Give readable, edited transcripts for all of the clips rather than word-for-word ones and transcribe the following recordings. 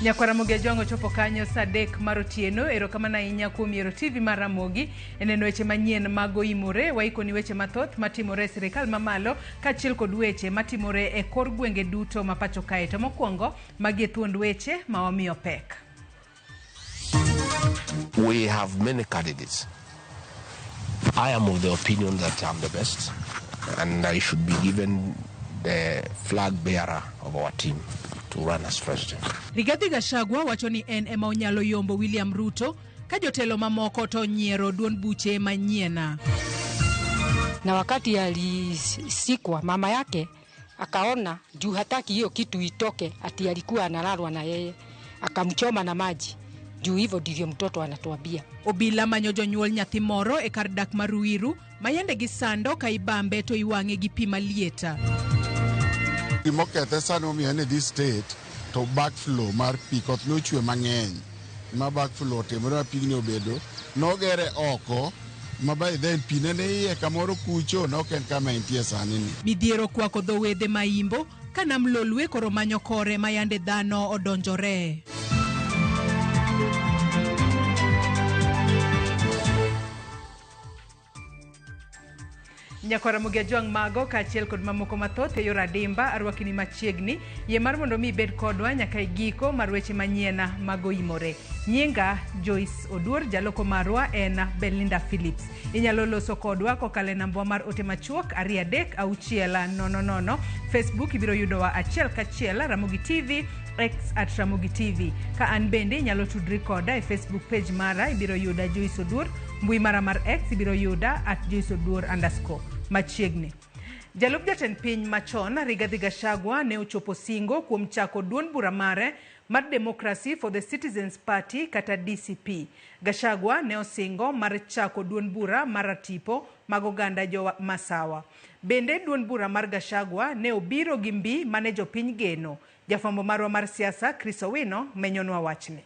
Nyakwar Ramogi Ajwang' ochopo kanyo saa 3 mar otieno. Erokamano ahinya kuom yiero TV mar Ramogi e neno weche manyien mag oimore. Waikoni weche mathoth matimore e sirikal mamalo kaachiel kod weche matimore e kor gwenge duto ma pacho kae. To mokwongo, magi e thuond weche ma wamiyo pek. We have many candidates. I am of the opinion that I'm the best and I should be given the flag bearer of our team to run as president. Rigathi Gachagua wacho ni en ema onyalo yombo William Ruto ka jotelo mamoko to nyiero duond buche manyien. Na wakati alisikwa mama yake akaona juu hataki hiyo kitu itoke, ati alikuwa analalwa na yeye, akamchoma na maji juu hivyo ndivyo mtoto anatuambia. Obila manyo jonyuol nyathi moro e kar dak ma Ruiru ma yande gisando ka ibambe to iwang'e gi pi maliet. Gimokethe sani omiyo en e this state to backflow mar pi koth nochwe mang'eny ma backflow otimore ma pigni obedo nogere oko ma by then pi ne ni iye kamoro kucho ne ok en kama entie sani ni. Midhiero okwako dho wedhe ma Imbo ka nam Lolwe koro manyo kore ma yande dhano odonjore. Nyakwar Ramogi Ajwang' mago kaachiel kod mamoko mathoth e yor adimba arwakini machiegni. Yie mar mondo mi ibed kodwa nyaka e giko mar weche manyien mag oimore. Nyinga Joyce Oduor, jaloko marwa en Belinda Phillips. Inyalo loso kodwa kokalo e nambwa mar ote machuok 23600. Facebook ibiro yudowa achiel kachiel Ramogi TV, X at Ramogi TV. Ka an bende inyalo tudri koda e Facebook page mara ibiro yuda Joyce Oduor, mbui mara mar X ibiro yuda at Joyce Oduor underscore. Machiegni. Jalup jatend piny machon Rigathi Gachagua ne ochopo singo kuom chako duond bura mare mar Democracy for the Citizens Party kata DCP. Gachagua ne osingo mar chako duond bura mar ratipo mag oganda jo Masawa. Bende duond bura mar Gachagua ne obiro gi mbi mane jopiny geno. Jafwambo marwa mar siasa Chris Owino menyonwa wachni.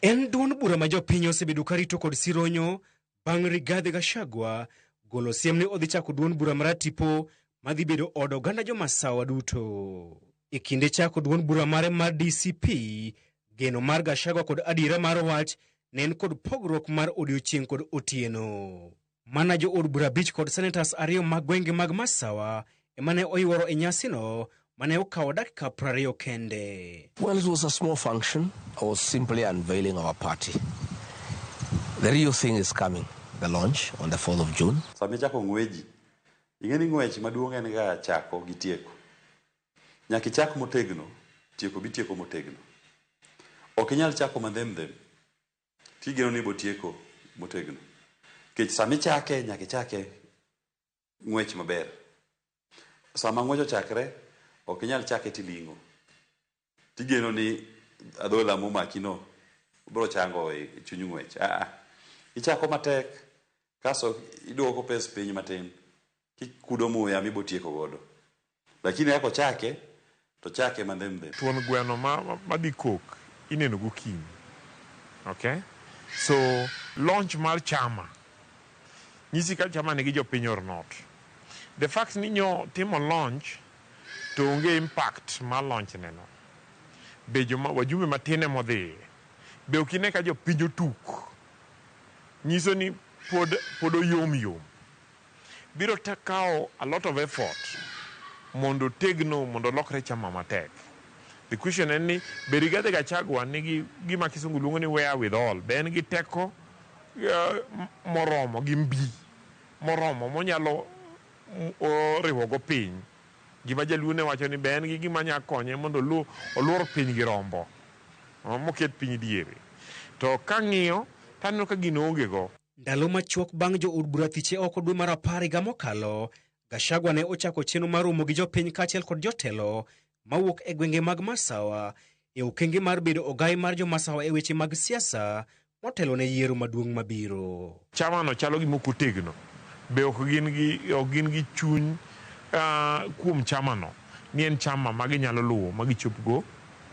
En duond bura ma jopiny osebedo karito kod sironyo bang' Rigathi Gachagua golo siem ni odhi chako duond bura mar ratipo madhi bedo od oganda jomasawa duto. E kinde chako duond bura mare mar DCP, geno mar Gachagua kod adiera mar wach ne en kod pogruok mar odiochieng' kod otieno. Mana jo od bura 5 kod senators 2 mag gwenge mag Masawa ema ne oyuoro e nyasino mane okawo dakika 20 kende. Well, it was a small function. I was simply unveiling our party. The real thing is coming, the launch on the 4th of June. Sama ichako ng'weji, ing'e ni ng'wech maduong' en ga chako gi tieko. Nyaka ichak motegno, tieko bitieko motegno. Ok inyal chako mandhem-dhem, tigeno ni ibotieko motegno. Nikech sama ichake, nyaka ichake ng'wech maber. Sama ng'wech ochakre, ok inyal chake tiling'o. Tigeno ni adhola momakino biro chango e chuny ng'wech. Ichako matek, kaso iduoko pes piny matin, kikudo muya mibotieko godo. Lakini kaka ochake, to chake mandhem-dhem. Thuon gweno ma dhi kok ineno gokinyi. Okay? So, launch mar chama nyisi ka chama nigi jopiny or not. The fact ni nyo timo launch to onge impact mar launch neno. Be joma wajumbe matin emodhiye. Be ok ine ka jopiny otuk. Nyiso ni pod oyom yom. Biro kawo a lot of effort mondo otegno mondo olokre chama matek. The question en ni be Rigathi Gachagua nigi gima kisungu luongo ni wherewithal, be en gi teko moromo gi mbi moromo monyalo riwogo piny. Gima jaluo ne wacho ni be en gi gima nya konye mondo oluor piny gi rombo moket piny diere. To kang'iyo taneno ka gino onge go. Ndalo machuok bang' jo od bura thiche oko dwe mar 10 higa mokalo, Gachagua ne ochako chenro mar romo gi jopiny kaachiel kod jotelo mawuok e gwenge mag Masawa e okenge mar bedo ogai mar jo Masawa e weche mag siasa motelo ne yiero maduong' mabiro. Chamano chalo gima ok otegno. Be ok gin gi chuny kuom chamano ni en chama ma ginyalo luwo ma gichopgo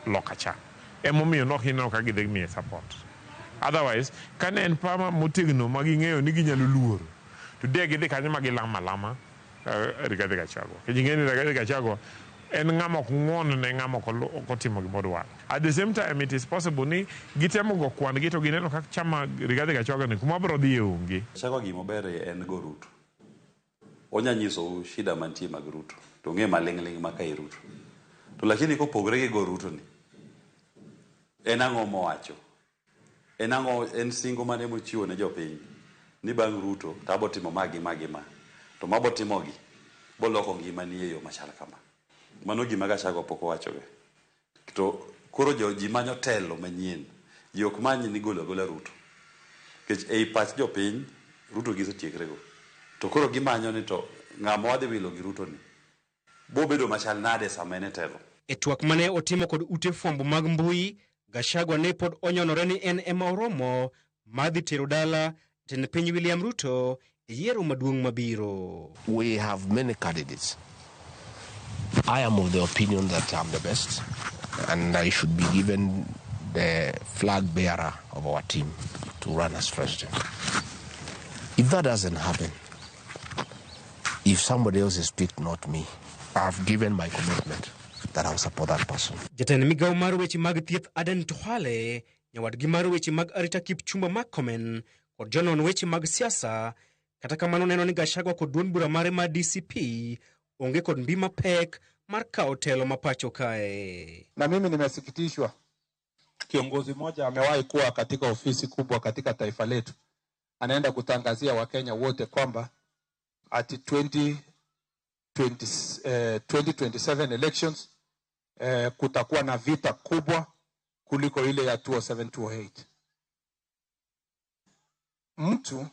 loka cha. Emomiyo nok ineno ka gidhi miye support. Otherwise, kane en chama motegno ma ging'eyo ni ginyalo luoro, to de gidhi kanyo ma gilamo alama Rigathi Gachagua. Nikech ing'eyo ni Rigathi Gachagua En ng'ama ok ng'uon ne ng'ama ok otimo gima odwaro. At the same time, it is possible ni gitemo go kwan gi to gineno kaka chama Rigathi Gachagua ni kuma biro dhiye onge. Gachagua gima ober en go Ruto. Onya nyisou shida mantie mag Ruto. To ong'e maling'ling' ma kae Ruto. To lakini kopogore gi go Ruto ni, en ang'o mowacho? En ang'o en singo mane mochiwo ne jopiny ni bang' Ruto to abo timo ma gi ma gi ma. To mabo timogi boloko ngimani e yo machal kama. Mano gima Gachagua pok owachoga. To koro jo ji manyo telo manyien. Ji ok many ni golo agola Ruto. Nikech ei pach jopiny, Ruto gisetiekre go. To koro gimanyo ni to ng'ama wadhi wilo gi Ruto ni bobedo machal nade sama en e telo. E twak mane otimo kod ute fwambo mag mbui, Gachagua ne pod onyonore ni en ema oromo mar dhi tero dala jatend piny William Ruto e yiero maduong' mabiro. We have many candidates. I am of the opinion that I'm the best and I should be given the flag bearer of our team to run as president. If that doesn't happen, if somebody else is picked, not me, I've given my commitment that I'll support that person. Jatend migawo mar weche mag thieth Aden Duale, nyawadgi mar weche mag arita Kipchumba Murkomen kod jonon weche mag siasa, kata kamano neno ni Gachagua kod duond bura mare mar DCP onge kod mbi mapek mar kawo telo ma pacho kae. Na mimi nimesikitishwa, kiongozi mmoja amewahi kuwa katika ofisi kubwa katika taifa letu, anaenda kutangazia Wakenya wote kwamba ati 2027 elections kutakuwa na vita kubwa kuliko ile ya 2007 2008. Mtu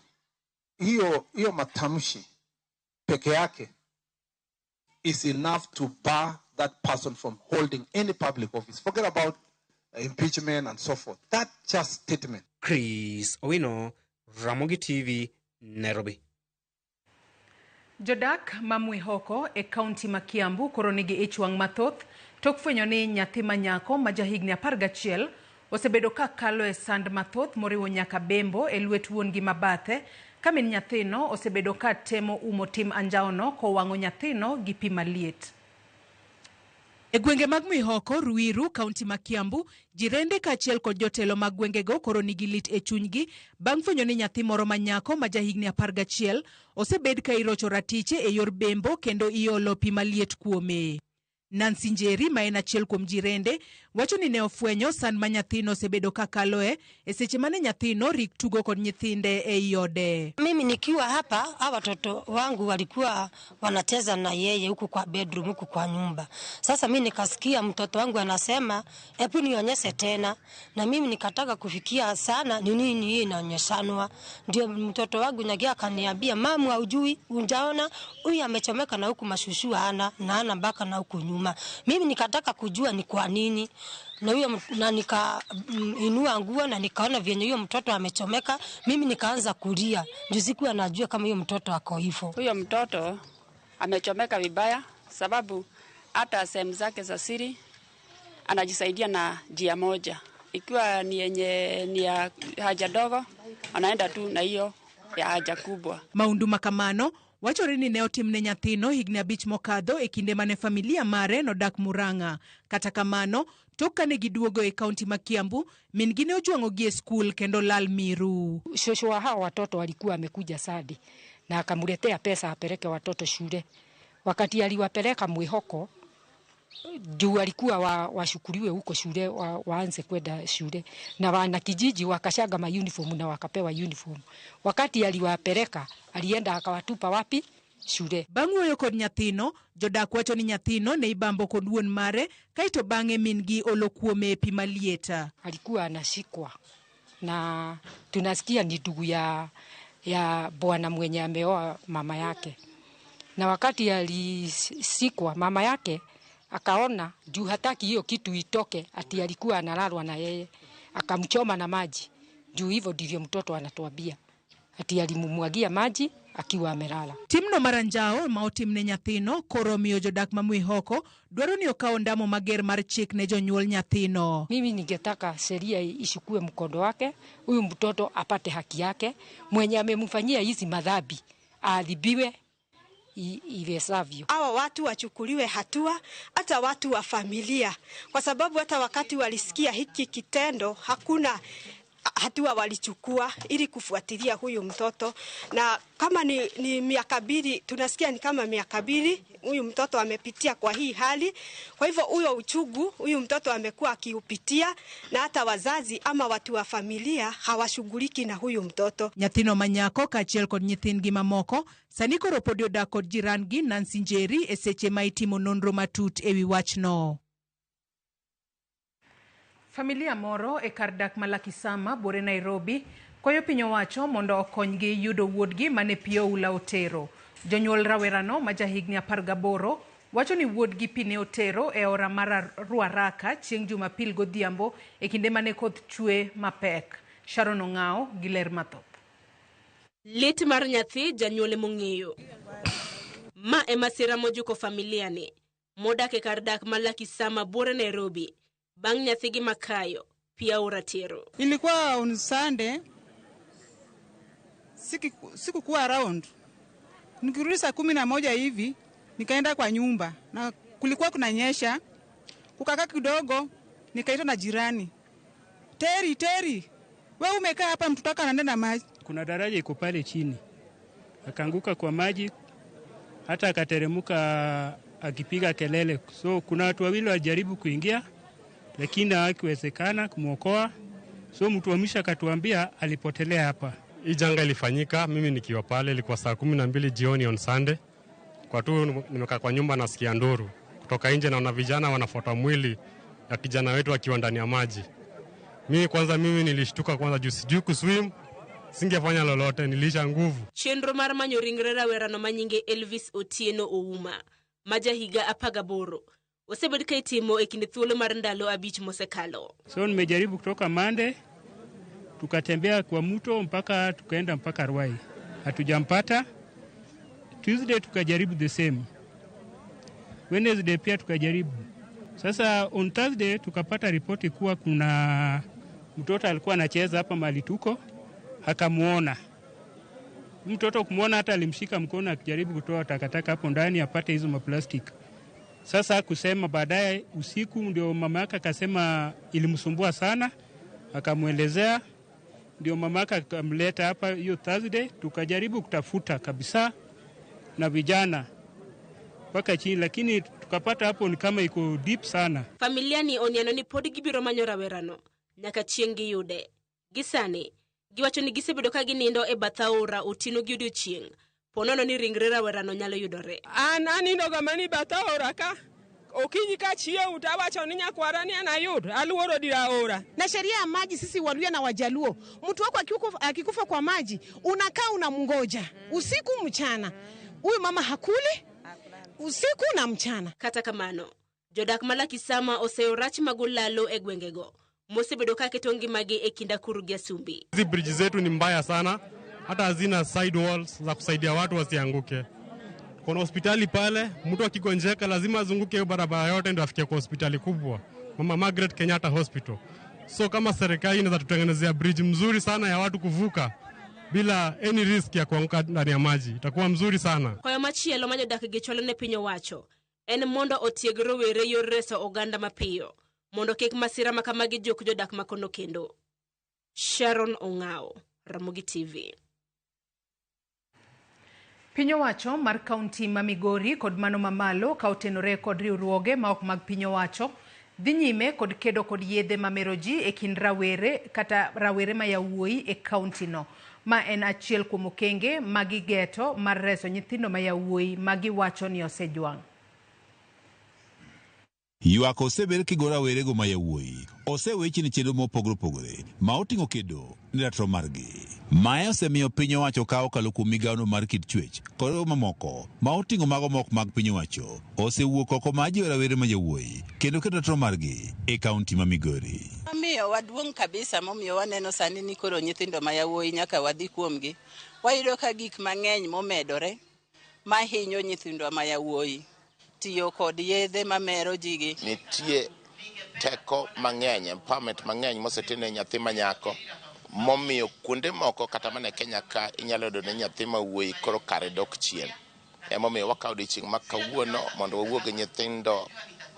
hiyo hiyo matamshi peke yake is enough to bar that person from holding any public office. Forget about impeachment and so forth. That just statement. Chris Owino, Ramogi TV, Nairobi. Jodak ma Mwihoko e kaunti ma Kiambu koro nigi ich wang' mathoth tok fwenyo ni nyathi ma nyako ma jahigni 11 osebedo ka kalo e sand mathoth moriwo nyaka bembo e lwet wuon-gi ma bathe ka min nyathino osebedo ka temo umo tim anjawono kowang'o nyathino gi pi maliet. E gwenge mag Mwihoko, Ruiru, kaunti ma Kiambu, jirende kaachiel kod jotelo mag gwengego koro nigi lit e chunygi bang' fwenyo ni nyathi moro ma nyako ma jahigni 11 osebed ka irocho ratiche e yor bembo kendo iolo pi maliet kuome. Nancy Njeri ma en achiel kuom jirende wacho ni ne ofwenyo sand ma nyathino osebedo ka kaloe e seche mane nyathino rik tugo kod nyithinde ei ode. Mimi nikiwa hapa, hawa watoto wangu walikuwa wanacheza na yeye huku kwa bedroom, huku kwa nyumba. Sasa mimi nikasikia mtoto wangu anasema, hebu nionyeshe tena. Na mimi nikataka kufikia sana ni nini hii inaonyeshanwa. Ndio mtoto wangu nyagia akaniambia, mamu haujui, unjaona huyu amechomeka na huku mashushu hana na hana mpaka na huku nyuma. Mimi nikataka kujua ni kwa nini na huyo na nikainua nguo na nikaona vyenye huyo mtoto amechomeka. Mimi nikaanza kulia juu sikuwa najua kama huyo mtoto ako hivyo. Huyo mtoto amechomeka vibaya, sababu hata sehemu zake za siri anajisaidia na njia moja, ikiwa ni yenye ni ya haja dogo anaenda tu na hiyo ya haja kubwa. Maundu makamano wachore ni ne otimne nyathino higni 5 mokadho e kinde mane familia mare nodak Murang'a. Kata kamano, tok kane giduogo e kaunti ma Kiambu, min-gi ne ojwang'ogi e skul kendo lal miru. Shosho wa hao watoto walikuwa amekuja Sadi na akamletea pesa apeleke watoto shule. Wakati aliwapeleka Mwihoko, juu alikuwa washukuliwe huko shule, waanze kwenda shule, na wanakijiji wakashaga ma uniform na wakapewa uniform. Wakati aliwapeleka alienda akawatupa wapi? Shule. Bang' wuoyo kod nyathino, jodak wacho ni nyathino ne ibambo kod wuon mare kaeto bang'e min-gi olo kuome pi maliet. Alikuwa anashikwa na tunasikia ni ndugu ya bwana mwenye ameoa mama yake, na wakati alisikwa mama yake akaona juu hataki hiyo kitu itoke, ati alikuwa analalwa na yeye, akamchoma na maji. Juu hivyo ndivyo mtoto anatuambia, ati alimumwagia maji akiwa amelala. Timno mar anjawo ma otimne nyathino koro miyo jodak ma Mwihoko dwaro ni okaw ondamo mager mar chik ne jonyuol nyathino. Mimi ningetaka sheria ishukue mkondo wake, huyu mtoto apate haki yake, mwenye amemfanyia hizi madhambi aadhibiwe iwezavyo. Hawa watu wachukuliwe hatua, hata watu wa familia, kwa sababu hata wakati walisikia hiki kitendo hakuna hatua walichukua ili kufuatilia huyu mtoto. Na kama ni miaka 2, tunasikia ni kama miaka 2 huyu mtoto amepitia kwa hii hali. Kwa hivyo huyo uchungu huyu mtoto amekuwa akiupitia, na hata wazazi ama watu wa familia hawashughuliki na huyu mtoto. Nyathino manyako kaachiel kod nyithindgi mamoko sani koro podi odak kod jiran-gi Nancy Njeri e seche ma itimo nonro matut ewi wachno. Familia moro e kar dak ma Lakisama buore Nairobi kwayo piny owacho mondo okonygi yudo wuodgi mane pi oula otero. Jonyuol rawerano ma jahigni 18 wacho ni wuodgi pi ne otero e aora mar Ruaraka chieng' Jumapil godhiambo e kinde mane koth chwe mapek. Sharon Ong'ao gi ler mathoth. Lit mar nyathi janyuol mong'eyo. Ma e masira mojuko familia ni modak e kar dak ma Lakisama buore Nairobi bang' nyathigi makayo pi aora tero. Ilikuwa on Sunday, sikukuwa around. Nikirudi saa 11 hivi nikaenda kwa nyumba na kulikuwa kunanyesha. Kukakaa kidogo nikaitwa na jirani, Teri, Teri, wewe umekaa hapa, mtoto wako anaenda na maji. Kuna daraja iko pale chini, akaanguka kwa maji, hata akateremka akipiga kelele. So kuna watu wawili walijaribu kuingia lakini hawakuwezekana kumwokoa. So mtu wa mwisho akatuambia alipotelea hapa. Hii janga ilifanyika mimi nikiwa pale, ilikuwa saa 12 jioni on Sunday. Kwa tu nimekaa kwa nyumba nasikia nduru kutoka nje, naona vijana wanafuata mwili ya kijana wetu akiwa ndani ya maji. Mimi nilishtuka kwanza juu sijui kuswim, singefanya lolote, nilisha nguvu. Chenro mar manyo ringre rawerano manyinge Elvis Otieno Ouma ma jahiga 18 osebed ka itimo e kinde thuolo mar ndalo 5 mosekalo. So nimejaribu kutoka Mande, tukatembea kwa mto mpaka tukaenda mpaka Ruai, hatujampata. Tuesday tukajaribu the same, Wednesday pia tukajaribu. Sasa on Thursday tukapata ripoti kuwa kuna mtoto alikuwa anacheza hapa mahali tuko, akamuona mtoto. Kumuona hata alimshika mkono akijaribu kutoa takataka hapo ndani apate hizo maplastic. Sasa kusema baadaye usiku ndio mama yake akasema ilimsumbua sana, akamuelezea, ndio mama yake akamleta hapa hiyo Thursday. Tukajaribu kutafuta kabisa na vijana mpaka chini, lakini tukapata hapo ni kama iko deep sana. Familia ni oniano ni pod gibiro manyo rawerano nyaka chieng' giyude. Gisani giwacho ni gisebedo ka ginindo e bath aora otieno gi odiochieng' ponono ni ringre rawerano nyalo yudore. An anindoga mani bath aora ka okinyi ka chiew tawacho ni nyakwara ni anayud aluoro dir aora. Na sheria ya maji sisi Waluya na Wajaluo, mtu wako akikufa kwa maji unakaa unamngoja usiku mchana. Huyu mama hakuli usiku na mchana. Kata kamano, jodak ma Lakisama oseyo rach magolalo e gwengego mosebedo ka keto ngimagi e kind akuru gi asumbi. Hizi bridge zetu ni mbaya sana, hata hazina side walls za kusaidia watu wasianguke. Kuna hospitali pale, mtu akigonjeka lazima azunguke hiyo barabara yote ndio afike kwa hospitali kubwa, Mama Margaret Kenyatta Hospital. So kama serikali inaweza tutengenezea bridge mzuri sana ya watu kuvuka bila any risk ya kuanguka ndani ya maji, itakuwa mzuri sana. Kwayo machielo ma jodak gi chwalo ne piny owacho en mondo otieg rowere yor reso oganda mapiyo mondo kik masira ma kamagi juk jodak makono kendo. Sharon Ong'ao, Ramogi TV. Piny owacho mar kaunti ma Migori kod mano mamalo ka otenore kod riwruoge ma ok mag piny owacho dhi nyime kod kedo kod yedhe mamero ji e kind rawere kata rawere ma yawuoyi e kaunti no. Ma en achiel kuom okenge ma gigeto mar reso nyithindo ma yawuoyi ma giwacho ni osejwang'. Ywak oseber kigo rawerego ma yawuoyi osewechi ni chenro mopogore opogore ma oting'o kedo ne ratiro margi. Mae osemiyo piny owacho kawo okalo kuom migawono mar kit chwech kod mamoko ma oting'o mago mok mag piny owacho osewuok oko mar jiwo rawere ma yawuoyi kendo keto ratiro margi e kaunti ma Migori. Omiyo waduong' kabisa momiyo waneno sani ni koro nyithindo ma yawuoyi nyaka wadhi kuomgi. Wayudo ka gik mang'eny momedore mahinyo nyithindwa ma yawuoyi, tiyo kod yedhe mamero jigi. Nitie teko mang'eny, empowerment mang'eny mosetine nyathi manyako, momiyo kuonde moko kata mana e Kenya ka inyalo yudo ni nyathi ma wuoyi koro kare dok chien. Emomiyo wakawo odiochieng' ma kawuono mondo wawuo gi nyithindo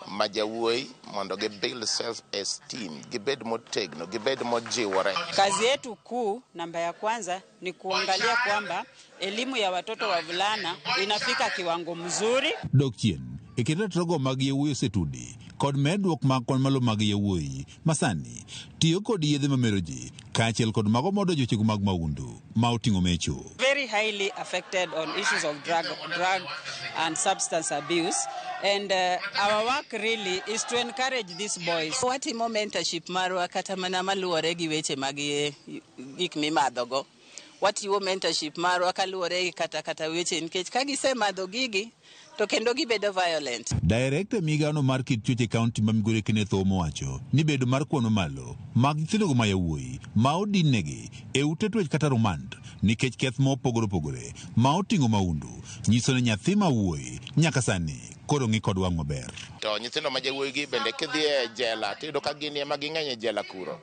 ma jawuoyi mondo gi build self esteem, gibed motegno, gibed mojiwore. Kazi yetu kuu namba ya kwanza ni kuangalia kwamba elimu ya watoto wavulana inafika kiwango mzuri. Dok chien e kind ratirogo mag yawuoyi osetudi kod medruok mag kwan malo mag yawuoyi masani tiyo kod yedhe mamero ji kaachiel kod mago modonjo wechego mag mahundu ma oting'o mecho. Very highly affected on issues of drug and substance abuse, and our work really is to encourage these boys. Watimo mentorship marwa kata mana maluwore gi weche mag gik mimadhogo. Watiwo mentorship marwa kaluwore gi kata weche nikech ka gisemadho gigi to kendo gibedo violent. Director migano mar kit chwech e kaunti ma Migori Kenneth Omo wacho ni bedo mar kwan malo mag nyithindogo ma yawuoyi ma odin-negi e ute twech kata remand nikech keth mopogore opogore ma oting'o mahundu nyiso ni nyathi ma wuoyi nyaka sani koro ng'i kod wang' maber. To nyithindo ma jawuoyi gi bende kidhi e jela tiyudo ka gin ema ging'eny e jela kuro.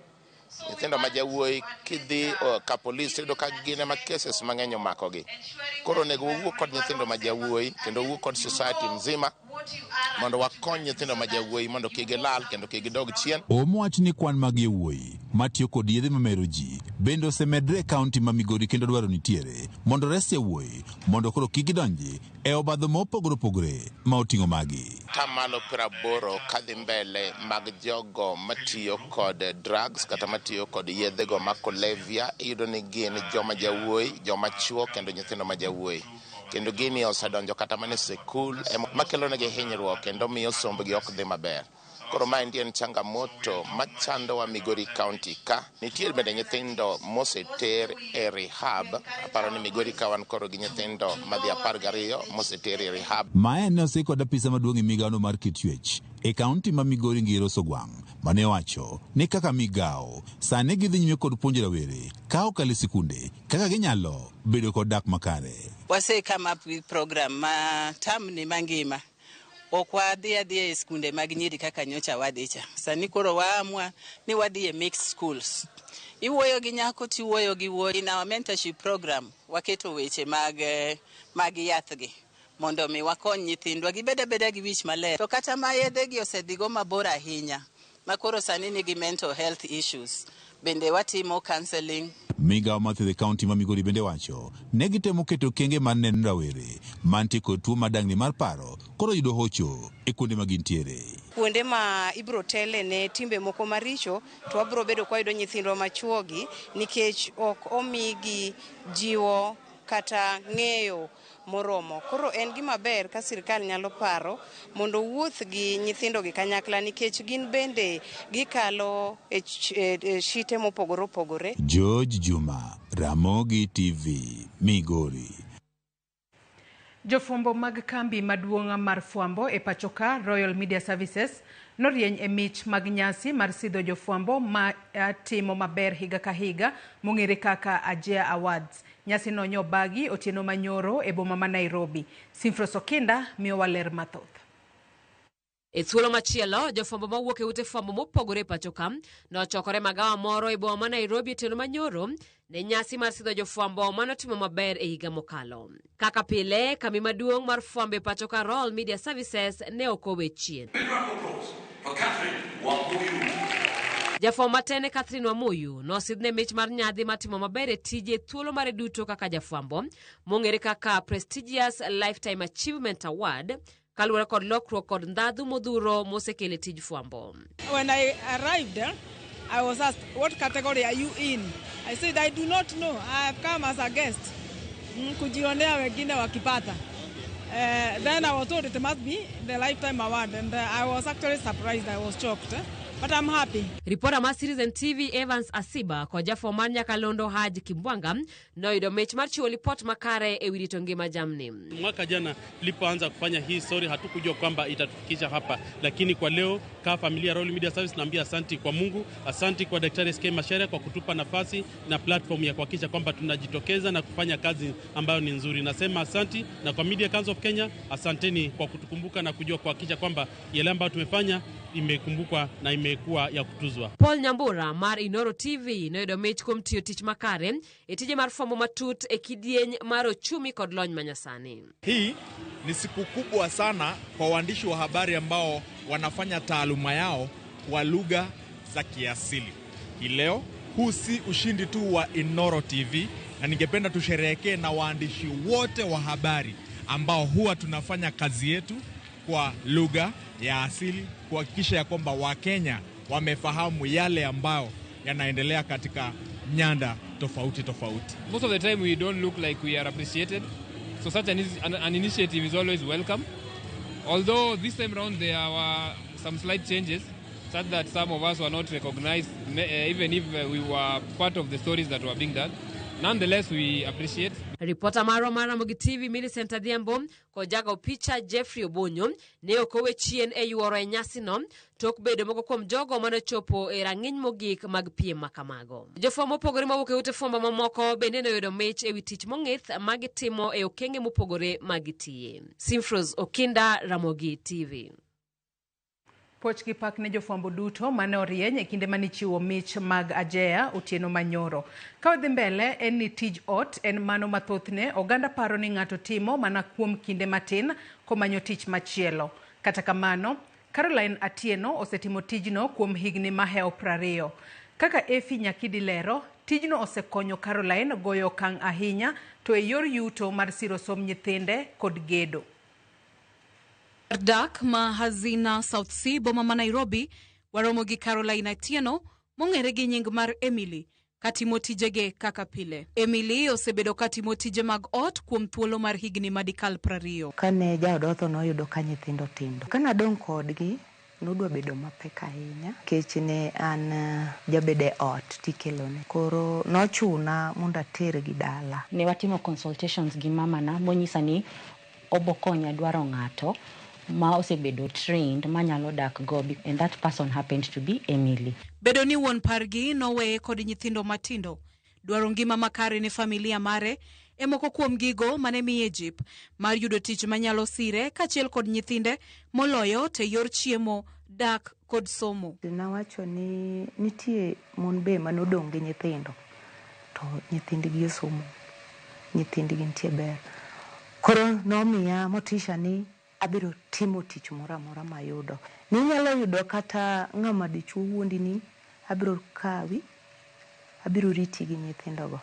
Nyithindo ma jawuoyi kidhi ka polis tiyudo ka gin ema cases mang'eny omakogi. Koro onego wawuo kod nyithindo ma jawuoyi kendo wawuo kod society mzima mondo wakony nyithindo ma jawuoyi mondo kik gilal kendo kik gidog chien. Omo wacho ni kwan mag yawuoyi matiyo kod yedhe mamero ji bende osemedre e kaunti ma Migori kendo dwaro nitiere mondo res yawuoyi mondo koro kik gidonji e obadho mopogore opogore ma oting'o magi. Tamalo 80 kadhi mbele mag jogo matiyo kod drugs kata matiyo kod yedhego ma kulevya iyudo ni gin joma jawuoyi, joma chuo kendo nyithindo ma jawuoyi. Kendo gini osedonjo kata mana e sikul makelonegi hinyruok kendo miyo sombgi ok dhi maber. Koro maendi en changamoto machandowa Migori County ka. Nitie bende nyithindo moseter e rehab. Aparo ni Migori ka wan koro gi nyithindo madhi 12 moseter e rehab. Mae ne osik kod apisa maduong' e migawono mar kit chwech e kaunti ma Migori Ngiro Sogwang' mane owacho ni kaka migawo sani gidhi nyime kod puonjo rawere ka okalo e sikunde kaka ginyalo bedo kod dak makare. Wase come up with program ma term ni mangima. Ok wadhi adhiya e skunde mag nyiri kaka nyocha wadhi cha. Sani koro waamua ni wadhi e mixed schools. Iwuoyo gi nyako tiwuoyo gi wuoyi. In our mentorship program waketo weche mag yath gi mondo mi wakony nyithindwa gibed abeda gi wich maler. To kata ma yedhe gi osedhigo mabor ahinya ma koro sani nigi mental health issues bende watimo counseling. Migawo mar thieth e kaunti ma Migori bende wacho ne gitemo keto okenge mar neno rawere mantie kod tuo mar dangni mar paro koro yudo hocho e kuonde ma gintiere. Kuonde ma ibro tele ne timbe moko maricho to wabro bedo kwa yudo nyithindwa machuogi nikech ok omigi jiwo kata ng'eyo moromo. Koro en gima ber ka sirkal nyalo paro mondo owuoth gi nyithindo gi kanyakla nikech gin bende gikalo e shite mopogore opogore. George Juma, Ramogi TV, Migori. Jofwambo mag kambi maduong' mar fwambo e pachoka Royal Media Services norieny e mich mag nyasi mar sidho jofwambo ma timo maber higa ka higa mong'ere kaka Ajia Awards. Nyasi no nyobagi otieno manyoro e boma ma Nairobi. Simfros Okinda miyowa ler mathoth. E thuolo machielo, jofwambo mawuok e ute fwambo mopogore e pacho ka nochokore magawa moro e boma ma Nairobi otieno manyoro ne nyasi mar sidho jofwambo manotimo maber e higa mokalo. Kaka pile, kambi maduong' mar fwambo e pacho ka Royal Media Services ne ok owe chien. Jafwambo matene Catherine Wamuyu nosidhne mich mar nyadhi matimo maber e tije thuolo mare duto kaka jafwambo mong'ere kaka Prestigious Lifetime Achievement Award kaluwore kod lokruok kod ndhadhu modhuro mosekelo e tij fwambo. When I arrived, I was asked, what category are you in? I said, I do not know. I have come as a guest. Kujionea wengine wakipata. Then I was told it must be the Lifetime Award, and I was actually surprised. I was shocked, but I'm happy. Ripota mar Citizen TV Evans Asiba kod jafwambo mar nyakalondo Haji Kimbwanga noyudo mich mar chiwo lipot makare e wi rito ngima jamni. Mwaka jana tulipoanza kufanya hii story hatukujua kwamba itatufikisha hapa, lakini kwa leo kama familia Royal Media Service naambia asanti kwa Mungu, asanti kwa Daktari SK Macharia kwa kutupa nafasi na platform ya kuhakikisha kwamba tunajitokeza na kufanya kazi ambayo ni nzuri. Nasema asanti, na kwa Media Council of Kenya asanteni kwa kutukumbuka na kujua kuhakikisha kwamba yale ambayo tumefanya imekumbukwa na imekuwa ya kutuzwa. Paul Nyambura mar Inoro TV noyudo mich kuom tiyo tich makare e tije mar fwambo matut e kidieny mar ochumi kod lony manyasani. Hii ni siku kubwa sana kwa waandishi wa habari ambao wanafanya taaluma yao kwa lugha za kiasili. Hii leo huu si ushindi tu wa Inoro TV, na ningependa tusherehekee na waandishi wote wa habari ambao huwa tunafanya kazi yetu kwa lugha ya asili kuhakikisha ya kwamba Wakenya wamefahamu yale ambayo yanaendelea katika nyanda tofauti tofauti. Most of the time we don't look like we are appreciated. So such an initiative is always welcome. Although this time round there were some slight changes, such that some of us were not recognized, even if we were part of the stories that were being done. Nonetheless, we appreciate. Ripota marwa mar Ramogi TV Millicent Adhiambo kod jago picha Jeffrey Obonyo ne ok owe chien e yuoro e nyasino tok bedo moko kuom jogo manochopo e rang'iny mogik mag piem makamago. Jofwambo mopogore mawuok e ute fwambo mamoko bende noyudo mich ewi tich mong'ith ma gitimo e okenge mopogore ma gitiye. Simfros Okinda, Ramogi TV. Puoch gi pak ne jofwambo duto mane orieny e kinde mane ichiwo mich mag Ajeya otieno manyoro. Ka wadhi mbele en ni tij ot en mano ma thothne oganda paro ni ng'ato timo mana kuom kinde matin komanyo tich machielo. Kata kamano, Caroline Atieno osetimo tijno kuom higni mahewo 20. Kaka Efi Nyakidi lero, tijno osekonyo Caroline goyo okang' ahinya to e yor yuto mar siro somb nyithinde kod gedo. Dak ma Hazina South C boma ma Nairobi waromo gi Caroline Atieno mong'ere gi nying mar Emily katimo tijege kaka pile. Emily osebedo katimo tije mag ot kuom thuolo mar higni madikal 20. Kane jaoda otho noyudo ka nyithindo tindo. Kane adong' kodgi nodwa bedo mapek ahinya nikech ne an jabedo e ot tikelone. Koro nochuna mondo atergi dala. Ne watimo consultations gi mamana monyisa ni obokonya dwaro ng'ato ma osebedo trained manyalo dak go, and that person happened to be Emily. Bedo ni wuon pargi noweye kod nyithindo matindo, dwaro ngima makare ne familia mare e moko kuom gigo mane miye jip mar yudo tich manyalo sire kaachiel kod nyithinde moloyo te yor chiemo, dak kod somo. Nawacho ni nitie mon be manodong' gi nyithindo to nyithindgi osomo, nyithindgi nitie ber. Koro nomiya motisha ni abiro timo tich moro amora mayudo. Ninyalo yudo kata ng'ama dichuo wuondi ni abiro kawi, abiro riti gi nyithindogo.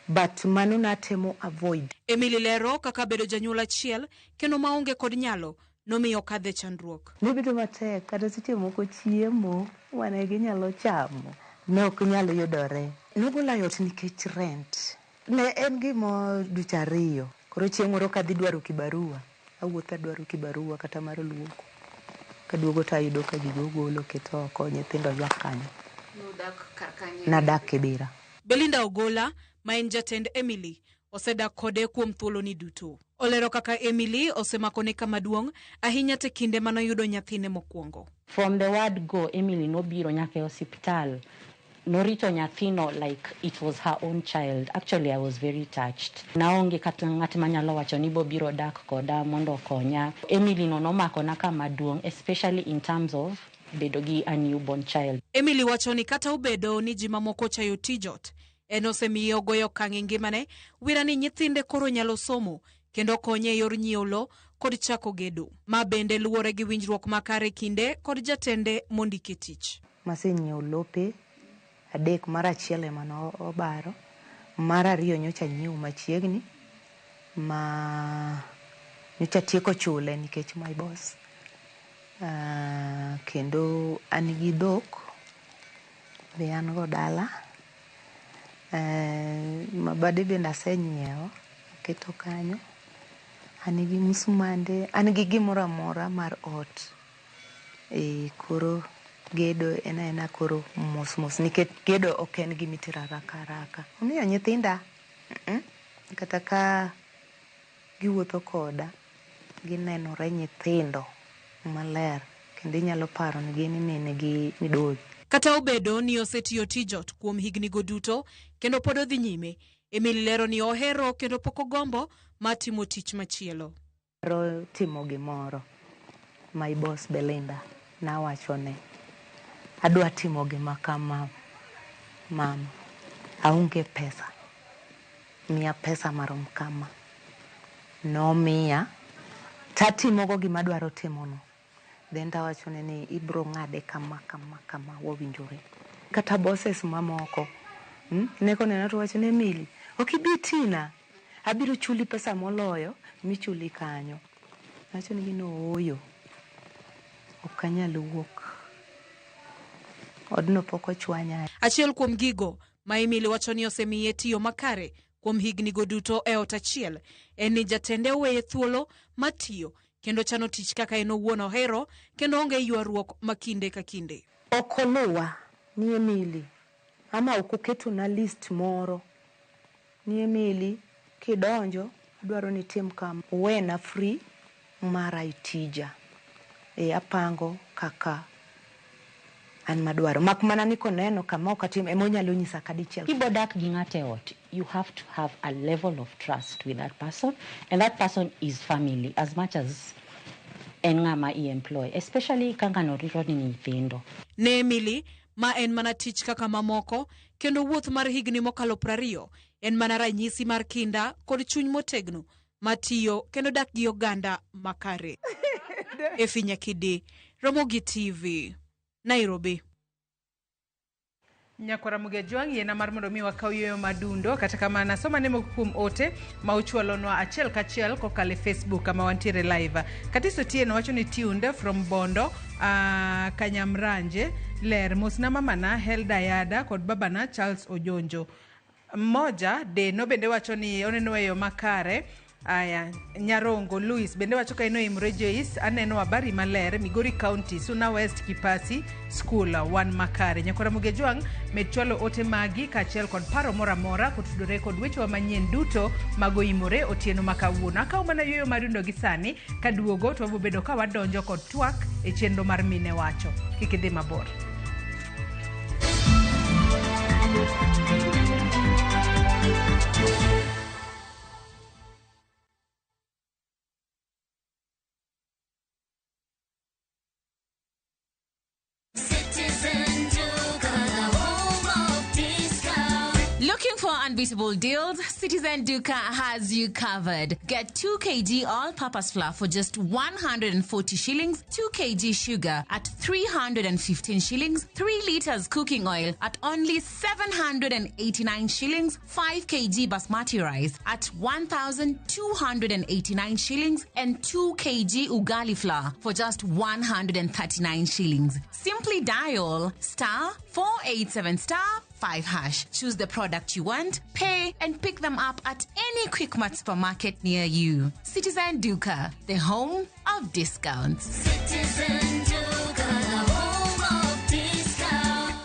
But mano natemo avoid. Emily lero kaka bedo janyuol achiel kendo maonge kod nyalo nomiyo kadhe chandruok. Ne bedo matek kata seche moko chiemo mane ginyalo chamo ne ok nyal yudore. Nogola yot nikech rent. Ne en gima ducha ariyo. Koro chieng' moro kadhi dwaro kibarua, awuotho adwaro kibarua kata mar luoko. Kaduogo to ayudo ka gigo ogolo oketo oko, nyithindo ywak kanyo. Nadak Kibera. Belinda Ogola ma en jatend Emily osedak kode kuom thuoloni duto. Olero kaka Emily osemakone kama duong' ahinya te kinde manoyudo nyathine mokwongo. From the word go, Emily nobiro nyaka e osiptal. Norito nyathino like it was her own child. Actually, I was very touched. Naonge kata ng'at manyalo wacho ni bobiro dak koda mondo okonya. Emily no nomakona kama duong', especially in terms of bedo gi a newborn child. Emily wacho ni kata obedo ni ji mamoko chayo tij ot, en osemiye ogoyo okang' e ngimane wira ni nyithinde koro nyalo somo kendo konye e yor nyiewo lo kod chako gedo. Ma bende luwore gi winjruok makare kinde kod jatende mondike tich. Masenyiewo lope adek, mar achiel ema nobaro, mar ariyo nyocha nyiewo machiegni ma nyocha tieko chule nikech my boss. Kendo an gi dhok be an go dala. Mabade bende asenyiewo aketo kanyo. An gi musmande, an gi gimoro amora mar ot. Koro gedo en aena koro mos mos nikech gedo ok en gima itero haraka haraka. Omiyo nyithinda kata ka giwuotho koda ginenore nyithindo maler kendo inyalo paro ni gin min gi midori. Kata obedo ni osetiyo tij ot kuom higni go duto kendo pod odhi nyime, Emily lero ni ohero kendo pok ogombo mar timo tich machielo. Ohero timo gimoro, my boss Belinda. Nawachone, adwa timo gima kama mama, aonge pesa, miya pesa marom kama. Nomiya, tatimogo gima adwaro timono. Then tawachone ni ibro ng'ade kama kama kama wawinjore. Kata bosses mamoko, Ne konena to wacho ni Emily, ok ibi tina, abiro chuli pesa moloyo michuli kanyo. Awachonegi ni ooyo, ok anyal wuok. Odno pok ochwanya. Achiel kuom gigo ma Emily wacho ni osemiye tiyo makare kuom hignigo duto e ot achiel en ni jatende oweye thuolo mar tiyo kendo chano tich kaka en owuon ohero kendo onge ywaruok ma kinde ka kinde. Ok oluwa ni Emily ama ok oketona list moro ni Emily kidonjo adwaro ni itim kama. Owena free mara e tija. E apango kaka an madwaro. Mak mana ni koneno kama ok atim ema onyalo nyisa kadichiel. Kibodak gi ng'ato e ot, you have to have a level of trust with that person, and that person is family as much as en ng'ama i-employ, especially ka ng'ano rito ni nyithindo. Ne Emily, ma en mana tich kaka mamoko, kendo wuoth mar higni mokalo 20 en mana ranyisi mar kinda kod chuny motegno mar tiyo kendo dak gi oganda makare. Effie Nyakidi, Ramogi TV, Nairobi. Nyakwara Mugejwang' yiena mar mondo mi wakaw yueyo madundo kata kamano asoma ne moko kuom ote ma uchwalonwa achiel kachiel kokalo e Facebook kama wantiere live. Katiso Otieno wacho ni tuned from Bondo Kanyamranje ler mosna mamana Helda Yada kod babana Charles Ojonjo. Moja Deno bende wacho ni oneno e yo makare. Aya, Nyarongo Louis bende wacho ka eno Imre Joyce aneno habari maler Migori County Suna West Kipasi School wan makare. Nyakwara Mugejwang' med chwalo ote magi kaachiel kod paro moro amora kotudore kod wechewa manyien duto mag oimore otieno ma kawuono. Akawo mana yueyo madundo gi sani kaduogo to wabobedo ka wadonjo kod twak e chenro mar mine wacho. Kik idhi mabor. Looking for unbeatable deals? Citizen Duka has you covered. Get 2 kg all-purpose flour for just 140 shillings, 2 kg sugar at 315 shillings, 3 liters cooking oil at only 789 shillings, 5 kg basmati rice at 1,289 shillings, and 2 kg ugali flour for just 139 shillings. Simply dial star 487 star 5 hash. Choose the product you want, pay, and pick them up at any Quickmart supermarket near you. Citizen Duka, the home of discounts. Citizen Duka, the home of discounts.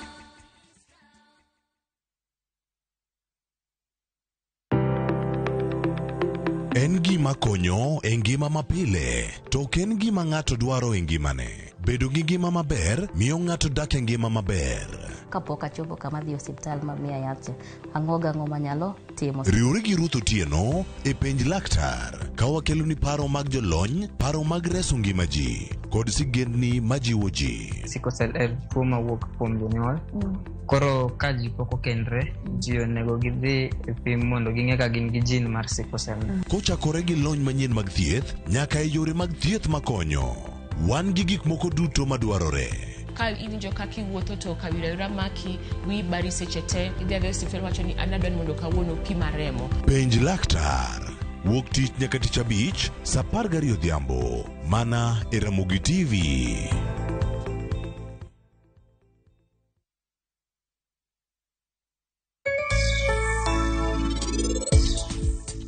En gima konyo e ngima mapile, to ok en gima ng'ato dwaro e ngimane. Bedo gi ngima maber miyo ng'ato dak e ngima maber. Kapok achopo kama dhi osiptal ma miya yath cha, ang'o gang'o manyalo timo. Riwri gi Ruth Otieno e penj laktar ka wakeloni paro mag jolony, paro mag reso ngima ji kod sigendni majiwo ji. Sickle cell en tuo mawuok kuom jonyuol. Koro ka ji pok okendre, ji onego gidhi e pim mondo ging'e ka gin gi gene mar sickle cell. Kochakore gi lony manyien mag thieth nyaka e yore mag thieth makonyo. Wan gi gik moko duto madwarore. Ka iwinjo kaka iwuotho to kawira wira maki, wiyi bari seche te, idhi adhiya e osiptal wacho ni an adwa ni mondo kawuono pima remo. Penj laktar. Wuok tich nyaka tich abich saa 12 odhiambo mana e Ramogi TV.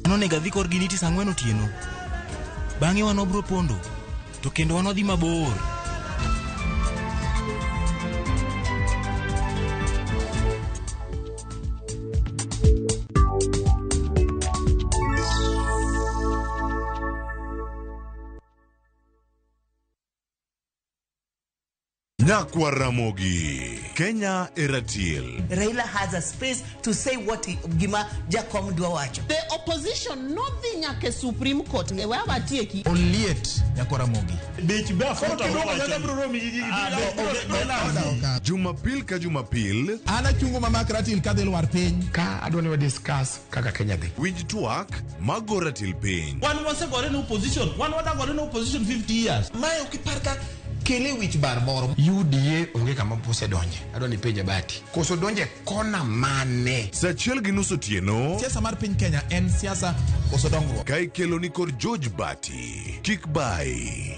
Nonego adhi korgi niti saa 4 otieno. Bang'e wan wabro pondo, to kendo wan wadhi mabor. Nyakwa Ramogi. Kenya e ratil. Raila has a space to say what he, gima Jakom dwa wacho. The opposition nodhi nyaka e Supreme Court e we awatieki. Oliet nyakwa Ramogi. Dich be Jumapil ka Jumapil. An achungo mamak ratil kadhi lwar piny. Ka adwa ni wa discuss kaka Kenya dhi. Winj twak mago ratil piny. Wan wasegore ne opposition, wan wadagore ne opposition 50 years. Mae ok ipar ka kele wich bar moro. UDA onge kama osedonje. Adwa ni penje Bati. Koso donje kona mane? Saa achiel gi nus otieno. Siasa mar piny Kenya en siasa koso dongruok. Ka ikelo ni kod George Bati. Kik bai.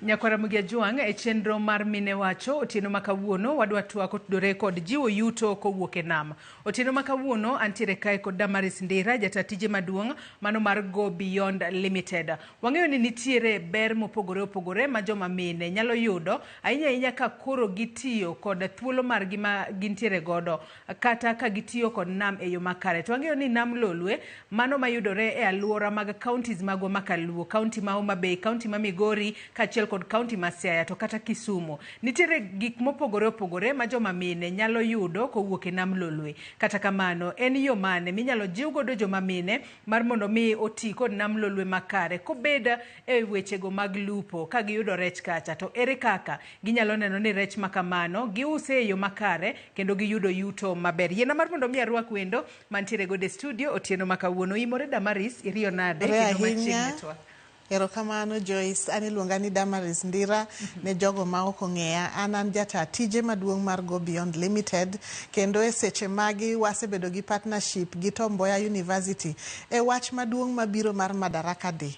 Nyakwara Mugia Jwang' e chenro mar Mine Wacho otieno ma kawuono wadwa twak otudore kod jiwo yuto kowuok e nam. Otieno ma kawuono antiere kae kod Damaris Ndira, jata tije maduong' mano mar Go Beyond Limited. Wang'eyo ni nitiere ber mopogore opogore ma joma mine nyalo yudo ahinya ahinya ka koro gitiyo kod thuolo margi ma gintiere godo kata ka gitiyo kod nam e yo makare. To wang'eyo ni nam Lolwe mano mayudore e aluora mag counties magwa ma Kaluo, county ma Homa Bay, county ma Migori kaachiel kod kaunti ma Siaya to kata Kisumu. Nitiere gik mopogore opogore ma joma mine nyalo yudo kowuok e nam Lolwe. Kata kamano, en yo mane minyalo jiw godo joma mine mar mondo mi oti kod nam Lolwe makare kobed e wechego mag lupo ka giyudo rech kacha to ere kaka ginyalo neno ni rech ma kamano giuse e yo makare kendo giyudo yuto maber. Yiena mar mondo mi arwak wendo mantiere godo e studio otieno ma kawuono. Imore Damaris, iriyo nade Ore kendo machiegni ahinya. twak. Erokamano Joyce, an iluonga ni Damaris Ndira ne jogo ma ok ong'eya. An an jata tije maduong' mar Go Beyond Limited kendo e seche magi wasebedo gi partnership gi Tom Mboya University e wach maduong' mabiro mar Madaraka Day.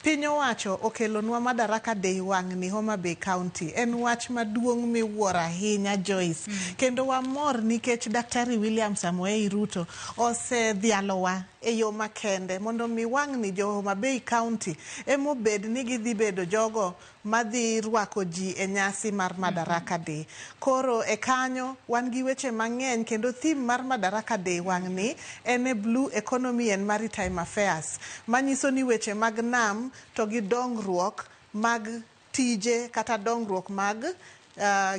Piny owacho okelonwa Madaraka Day wang'ni Homa Bay County. En wach maduong' miwuoro ahinya Joyce. Kendo wamor nikech Daktari William Samoei Ruto osedhialowa e yo makende mondo mi wang'ni jo Homa Bay County emobed ni gidhi bedo jogo madhi rwako ji e nyasi mar Madaraka Day. Koro e kanyo wan gi weche mang'eny kendo theme mar Madaraka Day wang'ni en e Blue Economy and Maritime Affairs manyiso ni weche mag nam to gi dongruok mag tije kata dongruok mag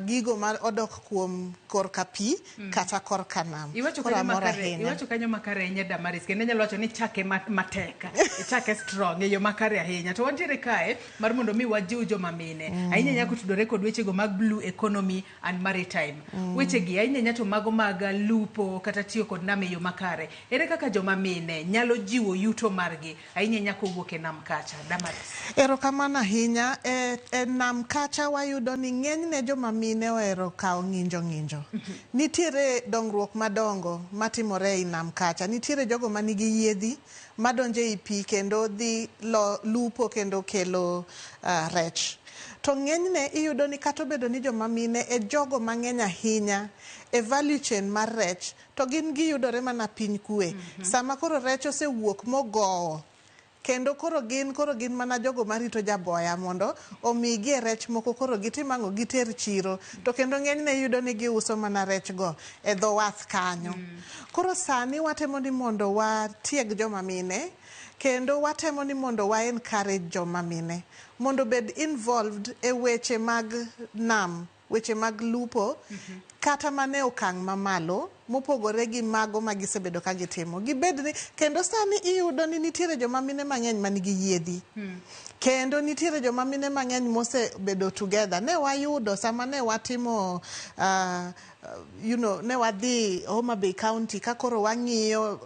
gigo ma odok kuom korka pi kata korka nam. Iwacho Koro kanyo amor makare, ahinya. iwacho kanyo makare ahinya Damaris, kendo inyalo wacho ni chake matek, ichake strong e yo makare ahinya. To wantiere kae mar mondo mi wajiw joma mine ahinya ahinya kotudore kod wechego mag blue economy and maritime. Wechegi ahinya ahinya to mago mag lupo kata tiyo kod nam e yo makare. Ere kaka joma mine nyalo jiwo yuto margi ahinya ahinya kowuok e nam kacha, Damaris? Erokamano ahinya. E nam kacha wayudo ni ng'enyne joma mine ohero kawo ng'injo ng'injo. Nitiere dongruok madongo matimore ei nam kacha. Nitiere jogo manigi yiedhi madonjo ei pi kendo dhi lupo kendo kelo rech. To ng'enyne iyudo ni kata obedo ni joma mine e jogo mang'eny ahinya e value chain mar rech, to gin giyudore mana piny kwe. Sama koro rech osewuok mogowo, kendo koro gin mana jogo marito jaboya mondo omigi e rech moko koro gitim ang'o, giter chiro. To kendo ng'enyne iyudo ni giuso mana rech go e dho wath kanyo. Koro sani watemo ni mondo watieg joma mine kendo watemo ni mondo wa encourage joma mine mondo bed involved e weche mag nam, weche mag lupo, kata mana e okang' mamalo mopogore gi mago ma gisebedo ka gitimo. Gibed ni, kendo sani iyudo ni nitiere joma mine mang'eny manigi yiedhi. Kendo nitiere joma mine mang'eny mosebedo together. Ne wayudo sama ne watimo, ne wadhi Homa Bay County ka koro wang'iyo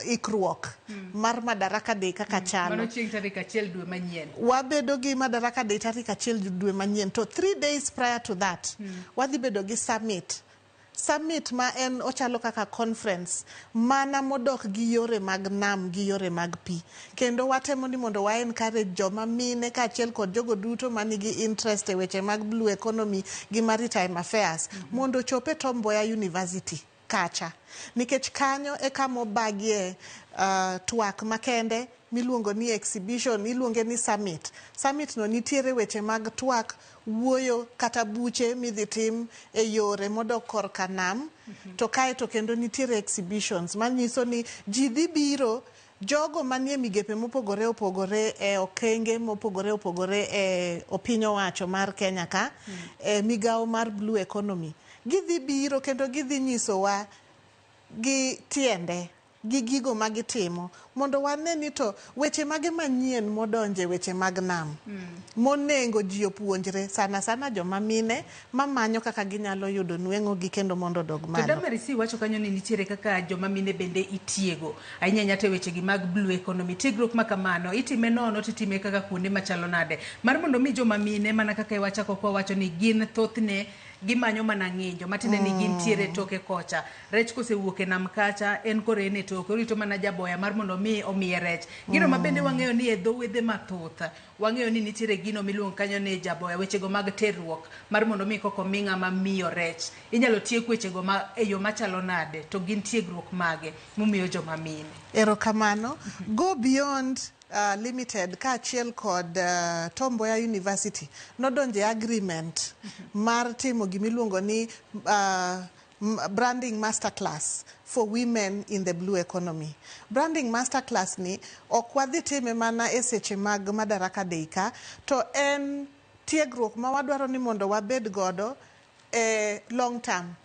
ikruok mar Madaraka Day kaka chalo. Mano chieng' tarik 1 dwe manyien. Wabedo gi Madaraka Day tarik 1 dwe manyien. To 3 days prior to that, wadhi bedo gi summit. Summit ma en ochalo kaka conference mana modok gi yore mag nam gi yore mag pi. Kendo watemo ni mondo wa encourage joma mine kaachiel kod jogo duto manigi interest e weche mag blue economy gi maritime affairs mondo ochop e Tom Mboya University. kacha. Nikech kanyo e kama obagie twak makende miluongo ni exhibition, iluonge ni summit. Summit no nitiere weche mag twak, wuoyo kata buche midhi tim e yore modok korka nam. To kae to kendo nitiere exhibitions manyiso ni ji dhi biro jogo manie migepe mopogore opogore e okenge mopogore opogore e piny owacho mar Kenya ka, e migawo mar blue economy. Gidhi biro kendo gidhi nyisowa gi tiende gi gigo magitimo mondo wane ni to weche mage manyien modonje weche mag nam monengo ji opuonjre sana sana joma mine mamanyo kaka ginyalo yudo nweng'o gi kendo mondo odog To malo. Damaris iwacho kanyo ni nitiere kaka joma mine bende itiego ahinya ahinya to e wechegi mag blue economy. Tiegruok ma kamano itime nono to itime kaka kuonde machalo nade mar mondo mi joma mine mana kaka iwachako kwa wacho ni gin thothne gimanyo mana ng'injo matiende ni gintiere e toke kocha. Rech kosewuok e nam kacha en koro en e toke orito mana jaboya mar mondo mi omiye rech. Gino ma bende wang'eyo ni e dho wedhe mathoth wang'eyo ni nitiere gino miluongo kanyo ni jaboya wechego mag terruok mar mondo mi koko mi ng'ama miyo rech. Inyalo tiek wechego ma e yo machalo nade to gin tiegruok mage mumiyo joma mine. Erokamano. Go Beyond Limited kaachiel kod Tom Mboya University nodonje agreement mar timo gimiluongo ni branding masterclass for women in the blue economy. Branding masterclass ni ok wadhi time mana e seche mag Madaraka Day ka, to en tiegruok ma wadwaro ni mondo wabed godo e long term.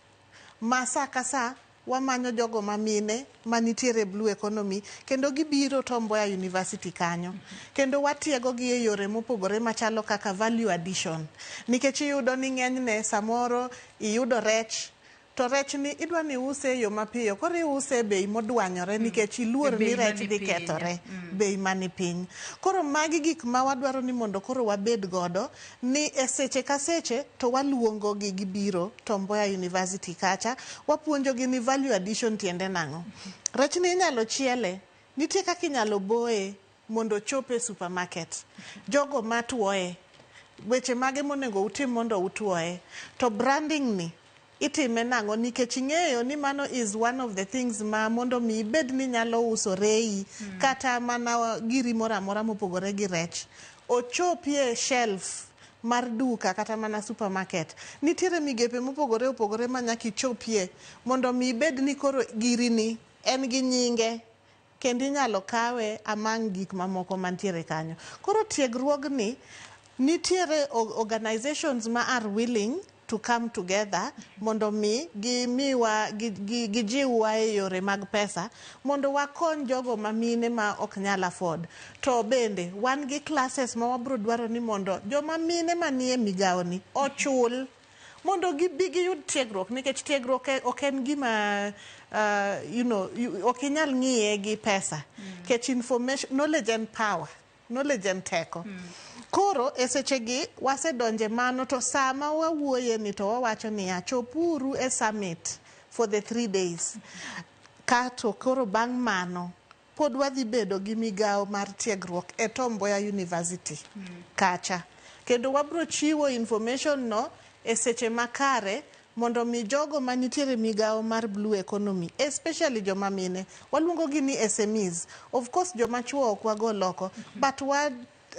Ma sa ka sa wamanyo jogo mamine manitiere blue economy kendo gibiro Tom Mboya University kanyo. Kendo watiego gi e yore mopogore machalo kaka value addition. Nikech iyudo ni ng'enyne samoro iyudo rech to rech ni idwa ni iuse e yo mapiyo koro iuse e bei modwanyore nikech iluor ni rech dhi kethore bei mani piny. Koro magi gik ma wadwaro ni mondo koro wabed godo ni e seche ka seche to waluongo gi gibiro Tom Mboya University kacha wapuonjo gi ni value addition tiende nang'o. Rech ni inyalo chiele, nitie kaka inyalo boye mondo ochop e supermarket. Jogo matuoye, weche mage monego utim mondo utuoye. To branding ni itime nang'o nikech ing'eyo ni mano is one of the things ma mondo mi ibed ni nyalo uso reyi kata mana giri moro amora mopogore gi rech ochopie shelf mar duka kata mana supermarket. Nitiere migepe mopogore opogore ma nyaka ichopie mondo mi ibed ni koro giri ni en gi nyinge kendo inyalo kawe among gik mamoko mantiere kanyo. Koro tiegruogni nitiere organizations ma are willing to come together mondo mi gimiwa gijiwwa e yore mag pesa mondo wakony jogo mamine ma ok nyal afford. To bende wan gi classes ma wabro dwaro ni mondo joma mine manie migawo ni ochul mondo gibi giyud tiegruok nikech tiegruok ok en gima ok inyal ng'iye gi pesa. Nikech information, knowledge and power, knowledge and teko. Koro e sechegi wasedonje mano to sama wawuoye ni to wawacho niya chopuru e summit for the 3 days. Kato koro bang' mano pod wadhi bedo gi migawo mar tiegruok e Tom Mboya University kacha. Kendo wabro chiwo information no e seche makare mondo mi jogo manitiere migawo mar blue economy, especially joma mine, waluongo gi ni SMEs. Of course joma chuo ok wago loko, but wa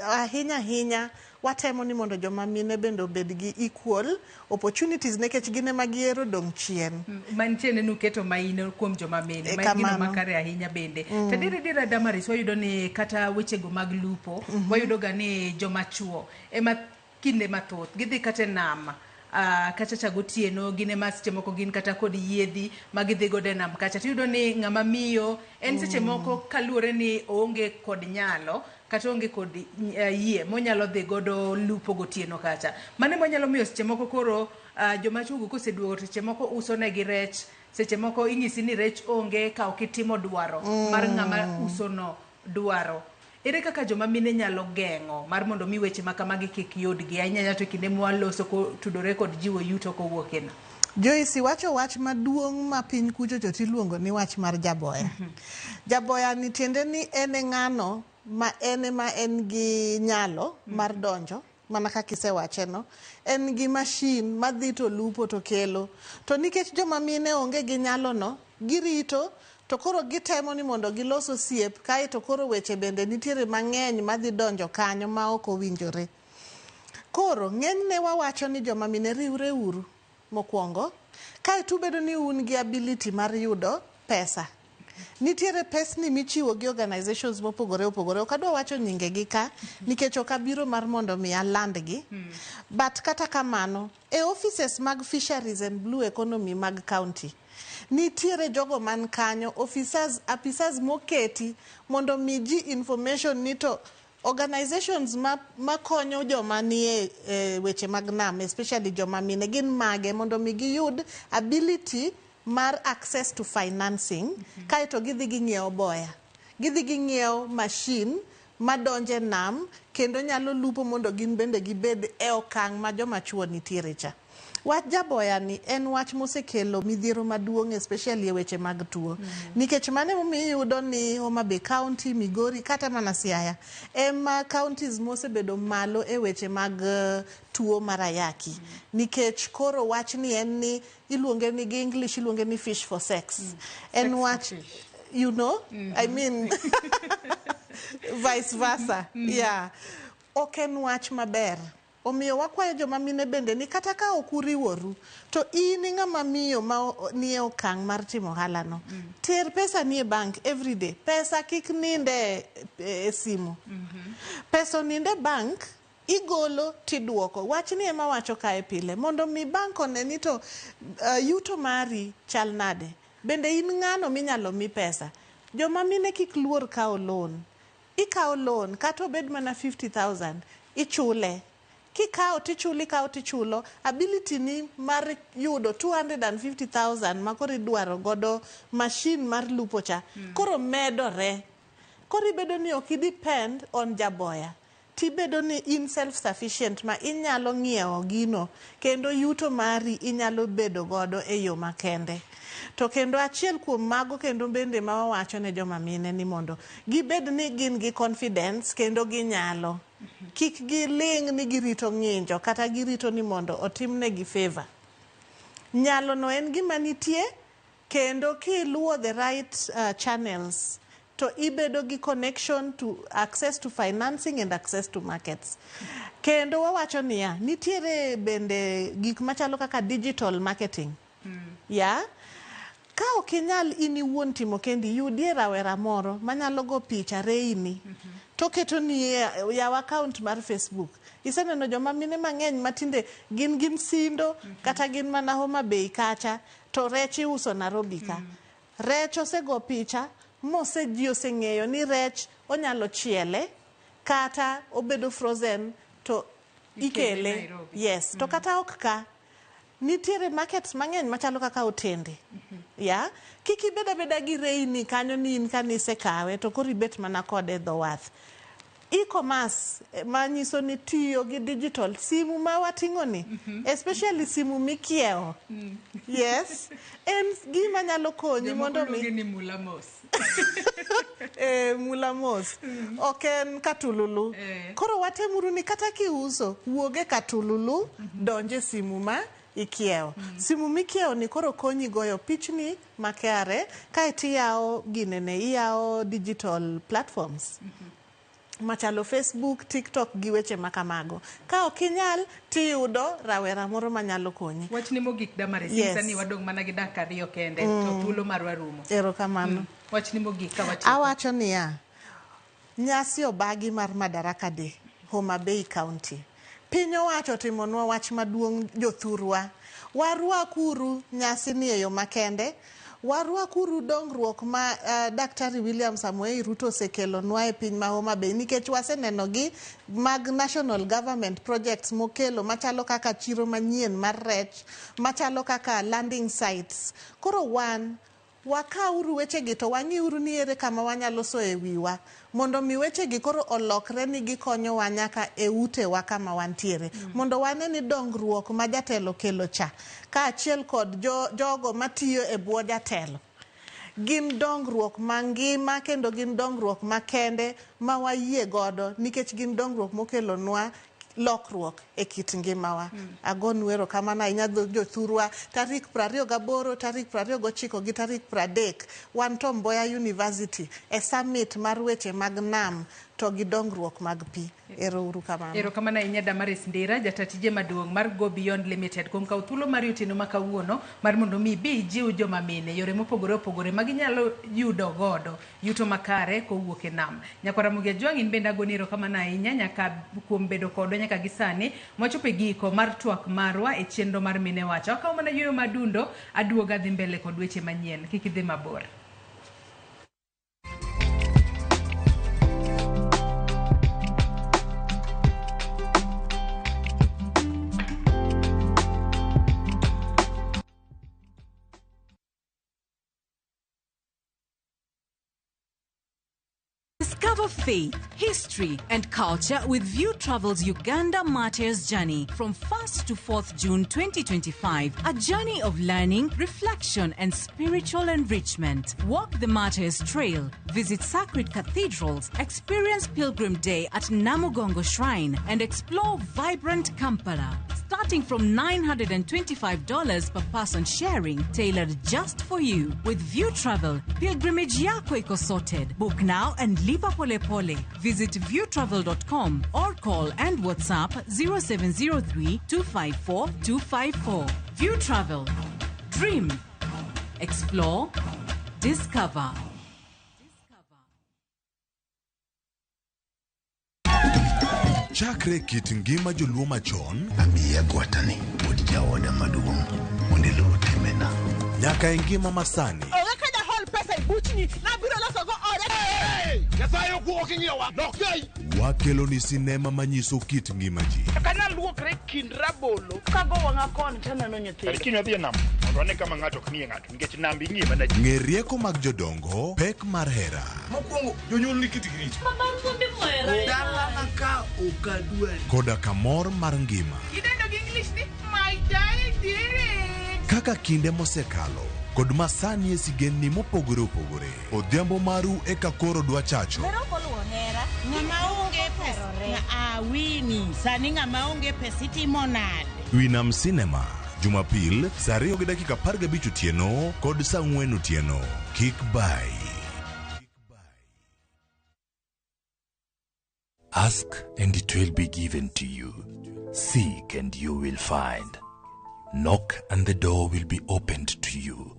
ahinya ahinya watemo ni mondo joma mine bende obed gi equal opportunities nikech gin ema gihero dong' chien. Mantie ne nuketo maino kuom joma mine, ma en gino makare ahinya bende. To diere diere Damaris wayudo ni kata wechego mag lupo, wayudo ga ni joma chuo ema kinde mathoth gidhi kata e nam kacha cha gotieno gin ema seche moko gin kata kod yiedhi ma gidhi godo e nam kacha tiyudo ni ng'ama miyo en seche moko kaluwore ni oonge kod nyalo kata oonge kod yie monyalo dhi godo lupo gotieno kacha. Mano ema nyalo miyo seche moko koro joma chuo go koseduogo to seche moko uso negi rech, seche moko inyisi ni rech onge ka ok itimo dwaro mar ng'ama uso no dwaro. Ere kaka joma mine nyalo geng'o mar mondo mi weche ma kamagi kik yudgi ahinya ahinya to kinde mwaloso kotudore kod jiwo yuto kowuok e nam? Joyce wacho wach maduong' ma piny kucho cho tiluongo ni wach mar jaboya. Jaboya ni tiende ni en e ng'ano ma en ema en gi nyalo mar donjo mana kaka isewacheno, en gi mashin madhi to lupo to kelo. To nikech joma mine onge gi nyalono, girito to koro gitemo ni mondo gilos osiep kaeto koro weche bende nitiere mang'eny madhi donjo kanyo ma ok owinjore. Koro ng'enyne wawacho ni joma mine riwre uru mokwongo, kaeto ubedo ni un gi ability mar yudo pesa. Nitiere pesni michiwo gi organizations mopogore opogore. Ok adwa wacho nyinge gi ka nikech ok abiro mar mondo mi alandgi. But kata kamano, e offices mag fisheries and blue economy mag county, nitiere jogo man kanyo, officers, apisas moketi mondo mi ji information ni to organizations ma makonyo joma nie e weche mag nam, especially joma mine, gin mage mondo mi giyud ability mar access to financing. Kaeto gidhi ging'iewo boya, gidhi ging'iewo machine madonje nam kendo nyalo lupo mondo gin bende gibed e okang' ma joma chuo nitiere cha. Wach jaboya ni en wach mosekelo midhiero maduong' especially e weche mag tuo. Nikech mano emomiyo iyudo ni Homa Bay County, Migori kata mana Siaya ema counties mosebedo malo e weche mag tuo mar ayaki. Nikech koro wachni en ni iluonge ni gi English iluonge ni fish for sex. En Sex for wach fish. You know, I mean vice versa. Yeah. Ok en wach maber. Omiyo wakwayo joma mine bende ni kata ka ok uriworu, to in ng'ama miyo ma nie okang' mar timo ohala no. Ter pesa ni e bank every day. Pesa kik ninde e simu. Pesa oninde bank, igolo tiduoko. Wachni ema wacho kae pile. Mondo mi bank one ni to yuto mari chal nade. Bende in ng'ano minyalo mi pesa. Joma mine kik luor kawo loan. Ikawo loan kata obed mana 50,000, ichule. Kikawo tichulo, ikawo tichulo, ability ni mar yudo 250,000 ma koro idwaro godo machine mar lupo cha, koro medore. Koro ibedo ni ok i depend on jaboya. Tibedo ni in self sufficient ma inyalo ng'iewo gino kendo yuto mari inyalo bedo godo e yo makende. To kendo achiel kuom mago kendo bende ma wawacho ne joma mine ni mondo gibed ni gin gi confidence kendo ginyalo. Kik giling' ni girito ng'injo kata girito ni mondo otimnegi favor. Nyalo no en gima nitie kendo kiluwo the right channels to ibedo gi connection to access to financing and access to markets. Kendo wawacho niya, nitiere bende gik machalo kaka digital marketing. Ya? Ka ok inyal in iwuon timo kendi, yudie rawera moro manyalo go picha reini. To keto ni e yaw account mar Facebook. Iseneno joma mine mang'eny matinde gin gi Msindo kata gin mana Homa Bay kacha to rech iuso Nairobi ka. Rech osego picha mose ji oseng'eyo ni rech onyalo chiele kata obedo frozen to Ikele ikele. Nairobi. Yes, to kata ok ka nitiere markets mang'eny machalo kaka otende. Ya, kik ibed abeda gi reini kanyo ni in kanisekawe to koro ibet mana kode e dho wath. E-commerce manyiso ni tiyo gi digital simu ma wating'o ni, especially simu mikiewo. Yes, en gima nyalo konyi Jomoko mondo mi luonge ni mula mos. Mula mos. Ok en katululu. Koro watemuru ni kata kiuso, wuog e katululu, donj e simu ma ikiewo. Simu mikiewo ni koro konyi goyo pichni makare, kaeto iyawo ginene, iyawo digital platforms. Machalo Facebook, TikTok gi weche makamago. Ka ok inyal, tiyudo rawera moro manyalo konyi. Wachni mogik Damaris, Yes. nyisa ni wadong' mana gi dakika 2 kende to thuolo marwa rumo. Erokamano. Wachni mogik ka watieko. Awacho niya, nyasi obagi mar Madaraka Day, Homa Bay County. Piny owacho otimonwa wach maduong' jothurwa. Warwakuru nyasi ni e yo makende. Warwakuru dongruok ma Daktari William Samoei Ruto osekelonwa e piny ma Homa Bay nikech waseneno gi mag national government projects mokelo machalo kaka chiro manyien mar rech, machalo kaka landing sites. Koro wan wakawuru wechegi to wang'iuru ni ere kama wanyalo soye wiwa mondo mi wechegi koro olokre ni gikonyowa nyaka e utewa kama wantiere. Mondo wane ni dongruok ma jatelo kelo cha kaachiel kod jogo matiyo e bwo jatelo gin dongruok mangima kendo gin dongruok makende ma wayie godo nikech gin dongruok mokelonwa lokruok e kit ngimawa. Agonu erokamano ahinya jothurwa. Tarik 28, tarik 29 gi tarik 30 wan Tom Mboya University e summit mar weche mag nam to gi dongruok mag pi. Ero uru kamano. Erokamano ahinya Damaris Ndira, jata tije maduong' mar Go Beyond Limited kuom kawo thuolo mari otieno ma kawuono mar mondo mi ibi ijiw joma mine yore mopogore opogore ma ginyalo yudo godo yuto makare kowuok e nam. Nyakwar Ramogi Ajwang' in bende agoni erokamano ahinya nyaka kuom bedo kodwa nyaka gi sani mwachopo e giko mar twak marwa e chenro mar Mine Wacho. Akawo mana yueyo madundo aduogo adhi mbele kod weche manyien. Kik idhi mabor. Discover faith, history, and culture with View Travels Uganda Martyrs Journey from 1st to 4th June 2025. A journey of learning, reflection, and spiritual enrichment. Walk the Martyrs Trail, visit sacred cathedrals, experience Pilgrim Day at Namugongo Shrine, and explore vibrant Kampala. Starting from $925 per person sharing, tailored just for you. With View Travel, pilgrimage yako iko sorted. Book now and lipa pole pole. Visit viewtravel.com or call and WhatsApp 0703 254 254. View Travel. Dream. Explore. Discover. Chakre kit ngima joluo machon Amiya gwatani wuod jaoda maduong' mondo iluw timbena. nyaka e ngima masani. Onge ka jahol pesa e buchni nabiro losogo ode. Nyasaye okuo king'iyowa dok gai. Wakelo ni sinema manyiso kit ngima ji. Kana luokre kind rabolo kago wang'a koni taneno nyithindo. Kiny wadhi e nam mondo wane kama ng'ato ok ng'iye ng'ato nikech nam ing'iye mana ji. Ng'e rieko mag jodongo, pek mar hera, Mokwongo jonyuol ni kitgi richo. Dalana ka ok adwari. koda kamor mar ngima. Idendo gi English ni my daddy. Kaka kinde mosekalo kod masani e sigendni mopogore opogore. Odhiambo maru eka koro dwa chacho. Ng'ama onge pesa awini sani ng'ama onge pesa itimo nade? Winam Cinema, Jumapil, saa 2:15 otieno kod saa 4 otieno. Kik bai. Ask and it will be given to you. Seek and you will find. Knock and the door will be opened to you.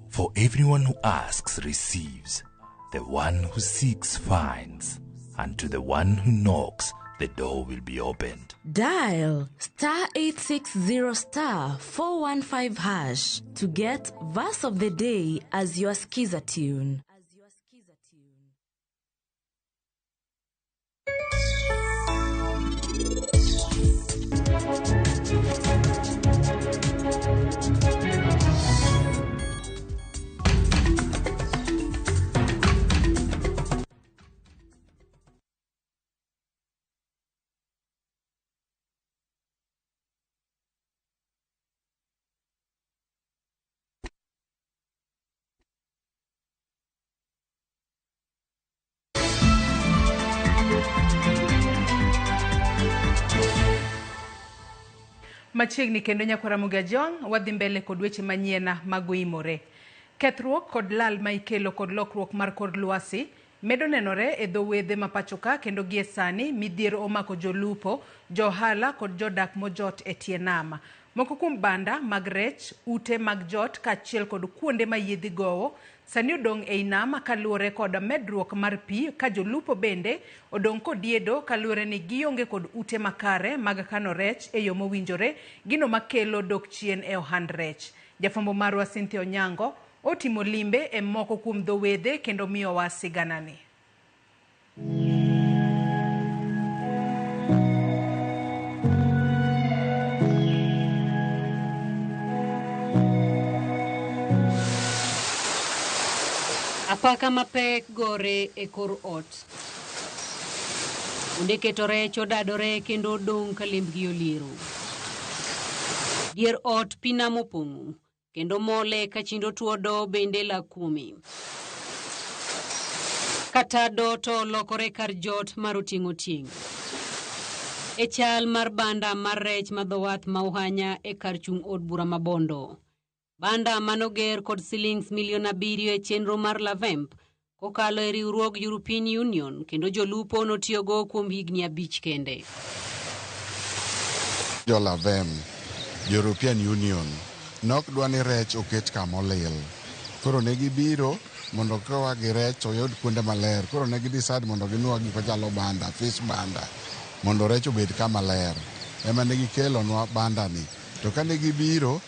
For everyone who asks receives, the one who seeks finds, and to the one who knocks the door will be opened. Dial star 860 star 415 hash to get verse of the day as your skiza tune. Machiegni kendo nyakwar Ramogi Ajwang' wadhi mbele kod weche manyien mag oimore. Kethruok kod lal ma ikelo kod lokruok mar kor lwasi medo nenore e dho wedhe ma pacho ka kendo gie sani midhiero omako jolupo, johala kod jodak mojot e tie nam. Moko kuom banda mag rech, ute mag jot kaachiel kod kuonde ma yiedhi gowo sani odong' ei nam kaluwore kod medruok mar pi ka jolupo bende odong' kodiedo kaluwore ni gionge kod ute makare mag kano rech e yo mowinjore, gino makelo dok chien e ohand rech. Jafwambo marwa Cynthia Onyango otimo limbe e moko kuom dho wedhe kendo miyowa siganani. Apaka mapek gore e kor ot. Kuonde keto rech odadore kendo odong' ka lembgi oliero. Dier ot pi nam opong'o kendo mole ka chindo tuodo bende lak kuome. Kata do to olokore kar jot mar otieng' otieng'. E chal mar banda mar rech ma dho wath ma Uhanya e kar chung' od bura ma Bondo. Banda manoger kod silings milion 7 e chenro mar Lavemp kokalo e riwruog European Union kendo jolupo notiyogo kuom higni 5 kende. Jo Lavem, European Union, nok dwa ni rech oket kamolil. Koro ne gibiro mondo koa gi rech oyud kuonde maler. Koro ne gidecide mondo gimiwa gik machalo banda, fish banda, mondo rech obed kama ler. Ema ne gikelonwa banda ni. To kane gibiro,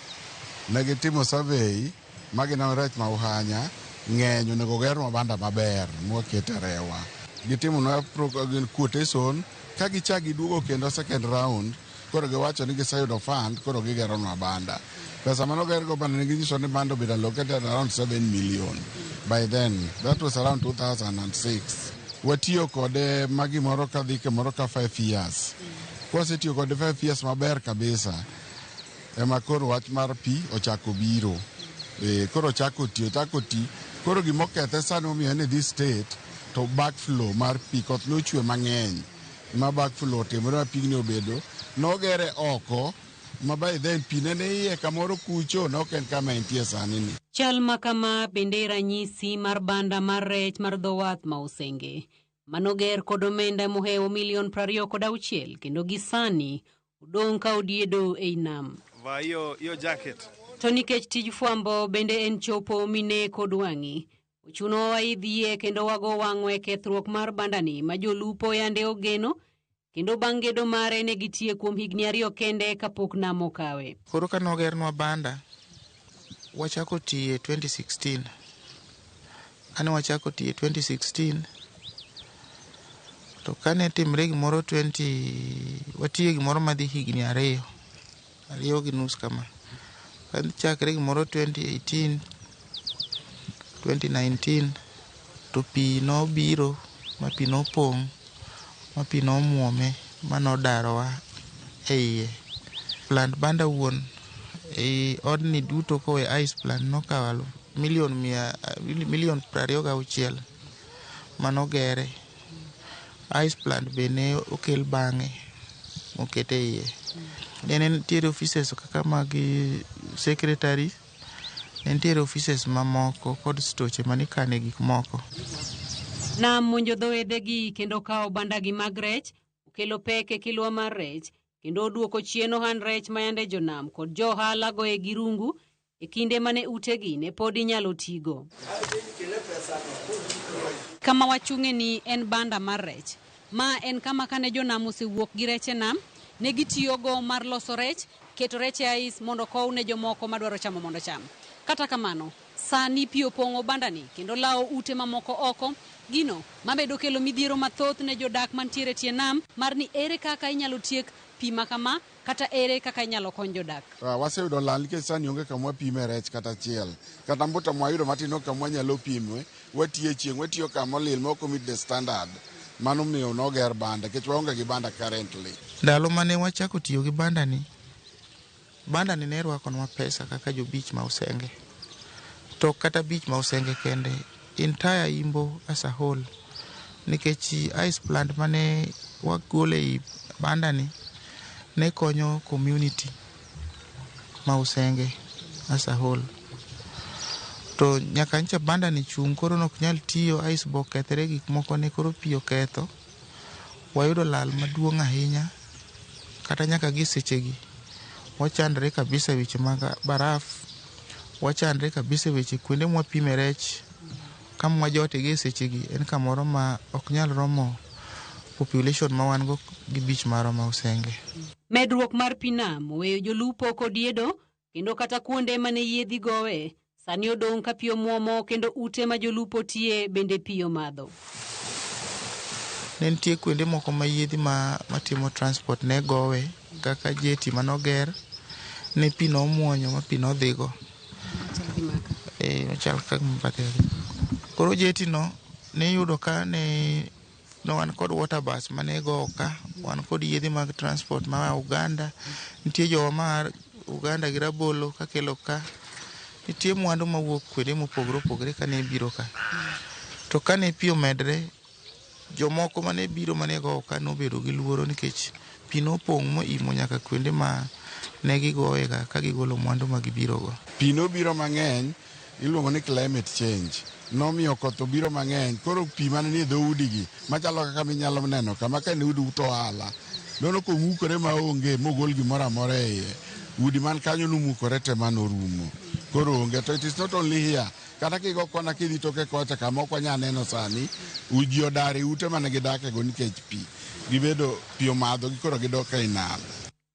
ne gitimo survey ma gineno rech ma Uhanya ng'eny, onego gernwa banda maber mwakete rewa. Gitimonwa quotation, ka gichak giduogo kendo second round, koro giwacho ni giseyudo fund, koro gigeronwa banda. Pesa manogergo banda ne ginyiso ni banda obedo allocated around 7 million. By then, that was around 2006. Watiyo kode ma gimoro kadhi kamoro ka 5 years. Kwasetiyo kode 5 years maber kabisa, ema koro wach mar pi ochako biro. Koro ochako ti. Koro gimokethe sani omiyo en e this state, to backflow mar pi, koth nochwe mang'eny. Ma backflow otimore ma pigni obedo, nogere oko, ma by then pi ne ni iye kamoro kucho, ne ok en kama entie sani ni. Chal ma kama bende ranyisi mar banda mar rech mar dho wath ma Usenge. Manoger kod omenda mohewo milion 26 kendo gi sani odong' ka odiedo ei nam. Vaa hiyo jacket. To nikech tij fwambo bende en chopo mine kod wang'i, ochuno waidh yie kendo wago wang'wa e kethruok mar bandani ma jolupo yande ogeno, kendo bang' gedo mare ne gitie kuom higni 2 kende kapok nam okawe. Koro ka nogernwa banda, wachako tiye 2016. Kane wachako tiye 2016, to kane timre gimoro 20, watiye gimoro madhi higni 2, 2.5 kama. Kane chakre gimoro 2018, 2019, to pi nobiro, ma pi nopong', ma pi nomuome, ma nodarowa e iye. Plant banda wuon e odni duto kowe ice plant nokawo milion 26 manogere. Ice plant be ne okel bang'e mokete iye. Ne nitiere offices kaka mag secretary, ne nitiere offices mamoko kod stoche manikane gik moko. Nam monjo dho wedhegi kendo kawo bandagi mag rech, okelo pek e kilwa mar rech, kendo oduoko chien ohand rech mayande jonam kod jo ohala goye gi rungu e kinde mane utegi ne pod inyalo tigo. Kama wachung'e ni en banda mar rech. Ma en kama kane jonam osewuok gi rech e nam, ne gitiyogo mar loso rech, keto rech e ice mondo kow ne jomoko madwaro chamo mondo cham. Kata kamano, sani pi opong'o bandani kendo lawo ute mamoko oko, gino mamedo kelo midhiero mathoth ne jodak mantiere tie nam mar ni ere kaka inyalo tiek pi ma kama kata ere kaka inyalo kony jodak. Waseyudo lal nikech sani onge kama wapime rech kata achiel. Kata mbuta mwayudo matin ok kama wanyalo pime, watiyo e chieng', watiyo kama olil ma ok meet the standard. Mano miyo noger banda nikech waonge gi banda currently. Ndalo mane wachako tiyo gi bandani, bandani ne rwakonwa pesa kaka jobich ma Usenge. To kata beach ma Usenge kende, entire Imbo as a whole. Nikech ice plant mane wagolo ei bandani ne konyo community ma Usenge as a whole. To nyaka ncha bandani chung' koro nok nyal tiyo, ice bo okethre, gik moko ne koro pi oketho. Wayudo lal maduong' ahinya, kata nyaka gi sechegi wachandre kabisa weche mag baraf, wachandre kabisa weche kuonde mwapime rech. Kama wajote gi sechegi en kamoro ma ok nyal romo population ma wan go gi beach marwa ma Usenge. Medruok mar pi nam oweyo jolupo kod yiedo, kendo kata kuonde mane yiedhi gowe sani odong' ka pi omuomo kendo ute ma jolupo tiye bende pi omadho. Ne nitie kuonde moko ma yiedhi matimo transport ne gowe kaka jeti manoger, ne pi nomuonyo ma pi nodhigo. Ochal kaka bathe. Koro jeti no ne iyudo ka ne wan kod water bus mane gowo ka, wan kod yiedhi mag transport ma Uganda, nitie jowa ma Uganda gi rabolo kakelo ka, nitie mwandu mawuok kuonde mopogore opogore kane biro ka. To kane pi omedre, Jomoko mane biro mane gowo ka nobedo gi luoro nikech pi nopong' moimo nyaka kuonde ma ne gigoyega ka gigolo mwandu ma gibirogo. Pi nobiro mang'eny, iluongo ni climate change. Nomiyo koth obiro mang'eny, koro pi mane nie dhoudigi machalo kaka minyalo neno kama ka en udi to ohala. Nono komukore maonge mogol gimoro amora e iye. Udi man kanyo nomukore te manorumo. Koro onge. To it is not only here. Kata kigo kona kidhi toke kocha kama ok wanyal neno sani, ji odar e ute mane gidakego nikech pi. Gibedo pi omadhogi koro gidok ei nam.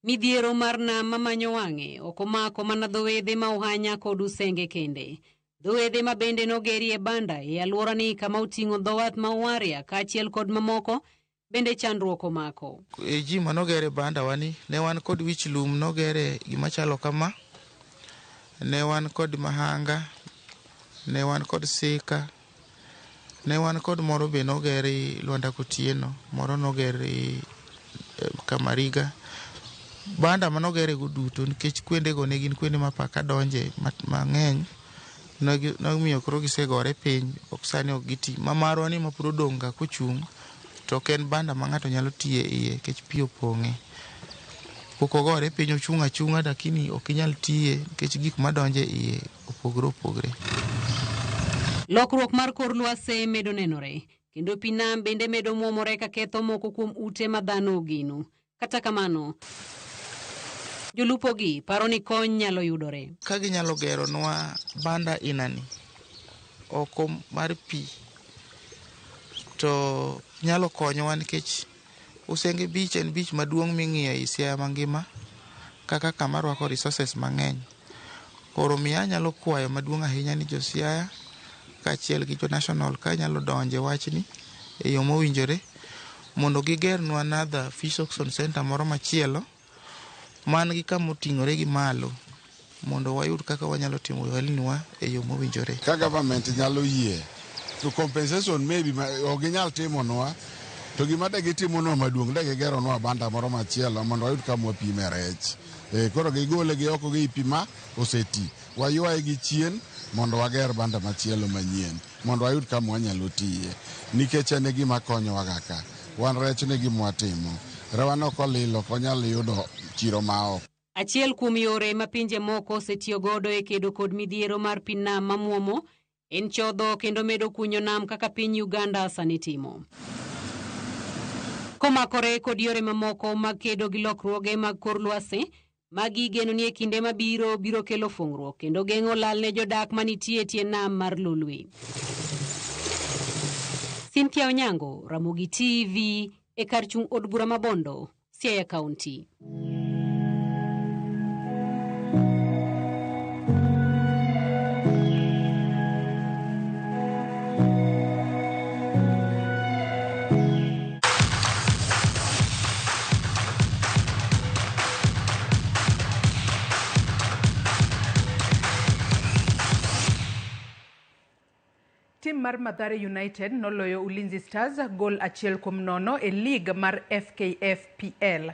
Midhiero mar nam mamanyo wang'e ok omako mana dho wedhe ma Uhanya kod Usenge kende. Dho wedhe ma bende nogerie banda e alworani kama oting'o dho wath ma Uaria kaachiel kod mamoko bende chandruok omako. E ji manogere banda wani ne wan kod wich lum nogere gima chalo kama, ne wan kod mahanga, ne wan kod sika, ne wan kod moro be nogere Lwanda Kotieno, moro nogere Kamariga. Banda manogere go duto nikech kuendego ne gin kuende ma paka donje mang'eny nomiyo koro gisegore piny ok sani ok giti. Ma marwa ni mapod odong' ga kochung' to ok en banda ma ng'ato nyalo tiye iye nikech pi opong'e. Pok ogore piny ochung' achung'a lakini ok inyal tiye nikech gik madonje iye opogore opogore. Lokruok mar kor lwasi medo nenore kendo pi nam bende medo muomore ka ketho moko kuom ute ma dhano ogeno. Kata kamano, jolupogi paro ni kony nyalo yudore. Ka ginyalo geronwa banda inani oko mar pi to nyalo konyowa nikech Usenge Beach en beach maduong' ming'iyo ei Siaya mangima kaka kama rwako resources mang'eny. Koro miyo anyalo kwayo maduong' ahinya ni jo Siaya kaachiel gi jo national ka nyalo donje wachni e yo mowinjore mondo gigernwa another fish auction center moro machielo man gi kama oting'ore gi malo mondo wayud kaka wanyalo timo ohelniwa e yo mowinjore. Ka government nyalo yie to compensation maybe ok ginyal timonwa to gima de gitimonwa maduong' de gigeronwa banda moro machielo mondo wayud kama wapime rech. Koro gigole gi oko gi pi ma oseti. Waywaye gi chien mondo wager banda machielo manyien mondo wayud kama wanyalo tiye. Nikech en e gima konyowa ga ka. Wan rech ne gima watimo. Rewa no kolil ok wanyal yudo chiro ma oko. Achiel kuom yore ma pinje moko osetiyo godo e kedo kod midhiero mar pi nam mamuomo en chodho kendo medo kunyo nam kaka piny Uganda sani timo. Komakore kod yore mamoko mag kedo gi lokruoge mag kor lwasi, magi igeno ni e kinde mabiro biro kelo fungruok kendo geng'o lal ne jodak manitie e tie nam mar Lolwe. Cynthia Onyango, Ramogi TV, e kar chung' od bura ma Bondo, Siaya County. Tim mar Mathare United noloyo Ulinzi Stars gol 1-0 e lig mar FKF PL.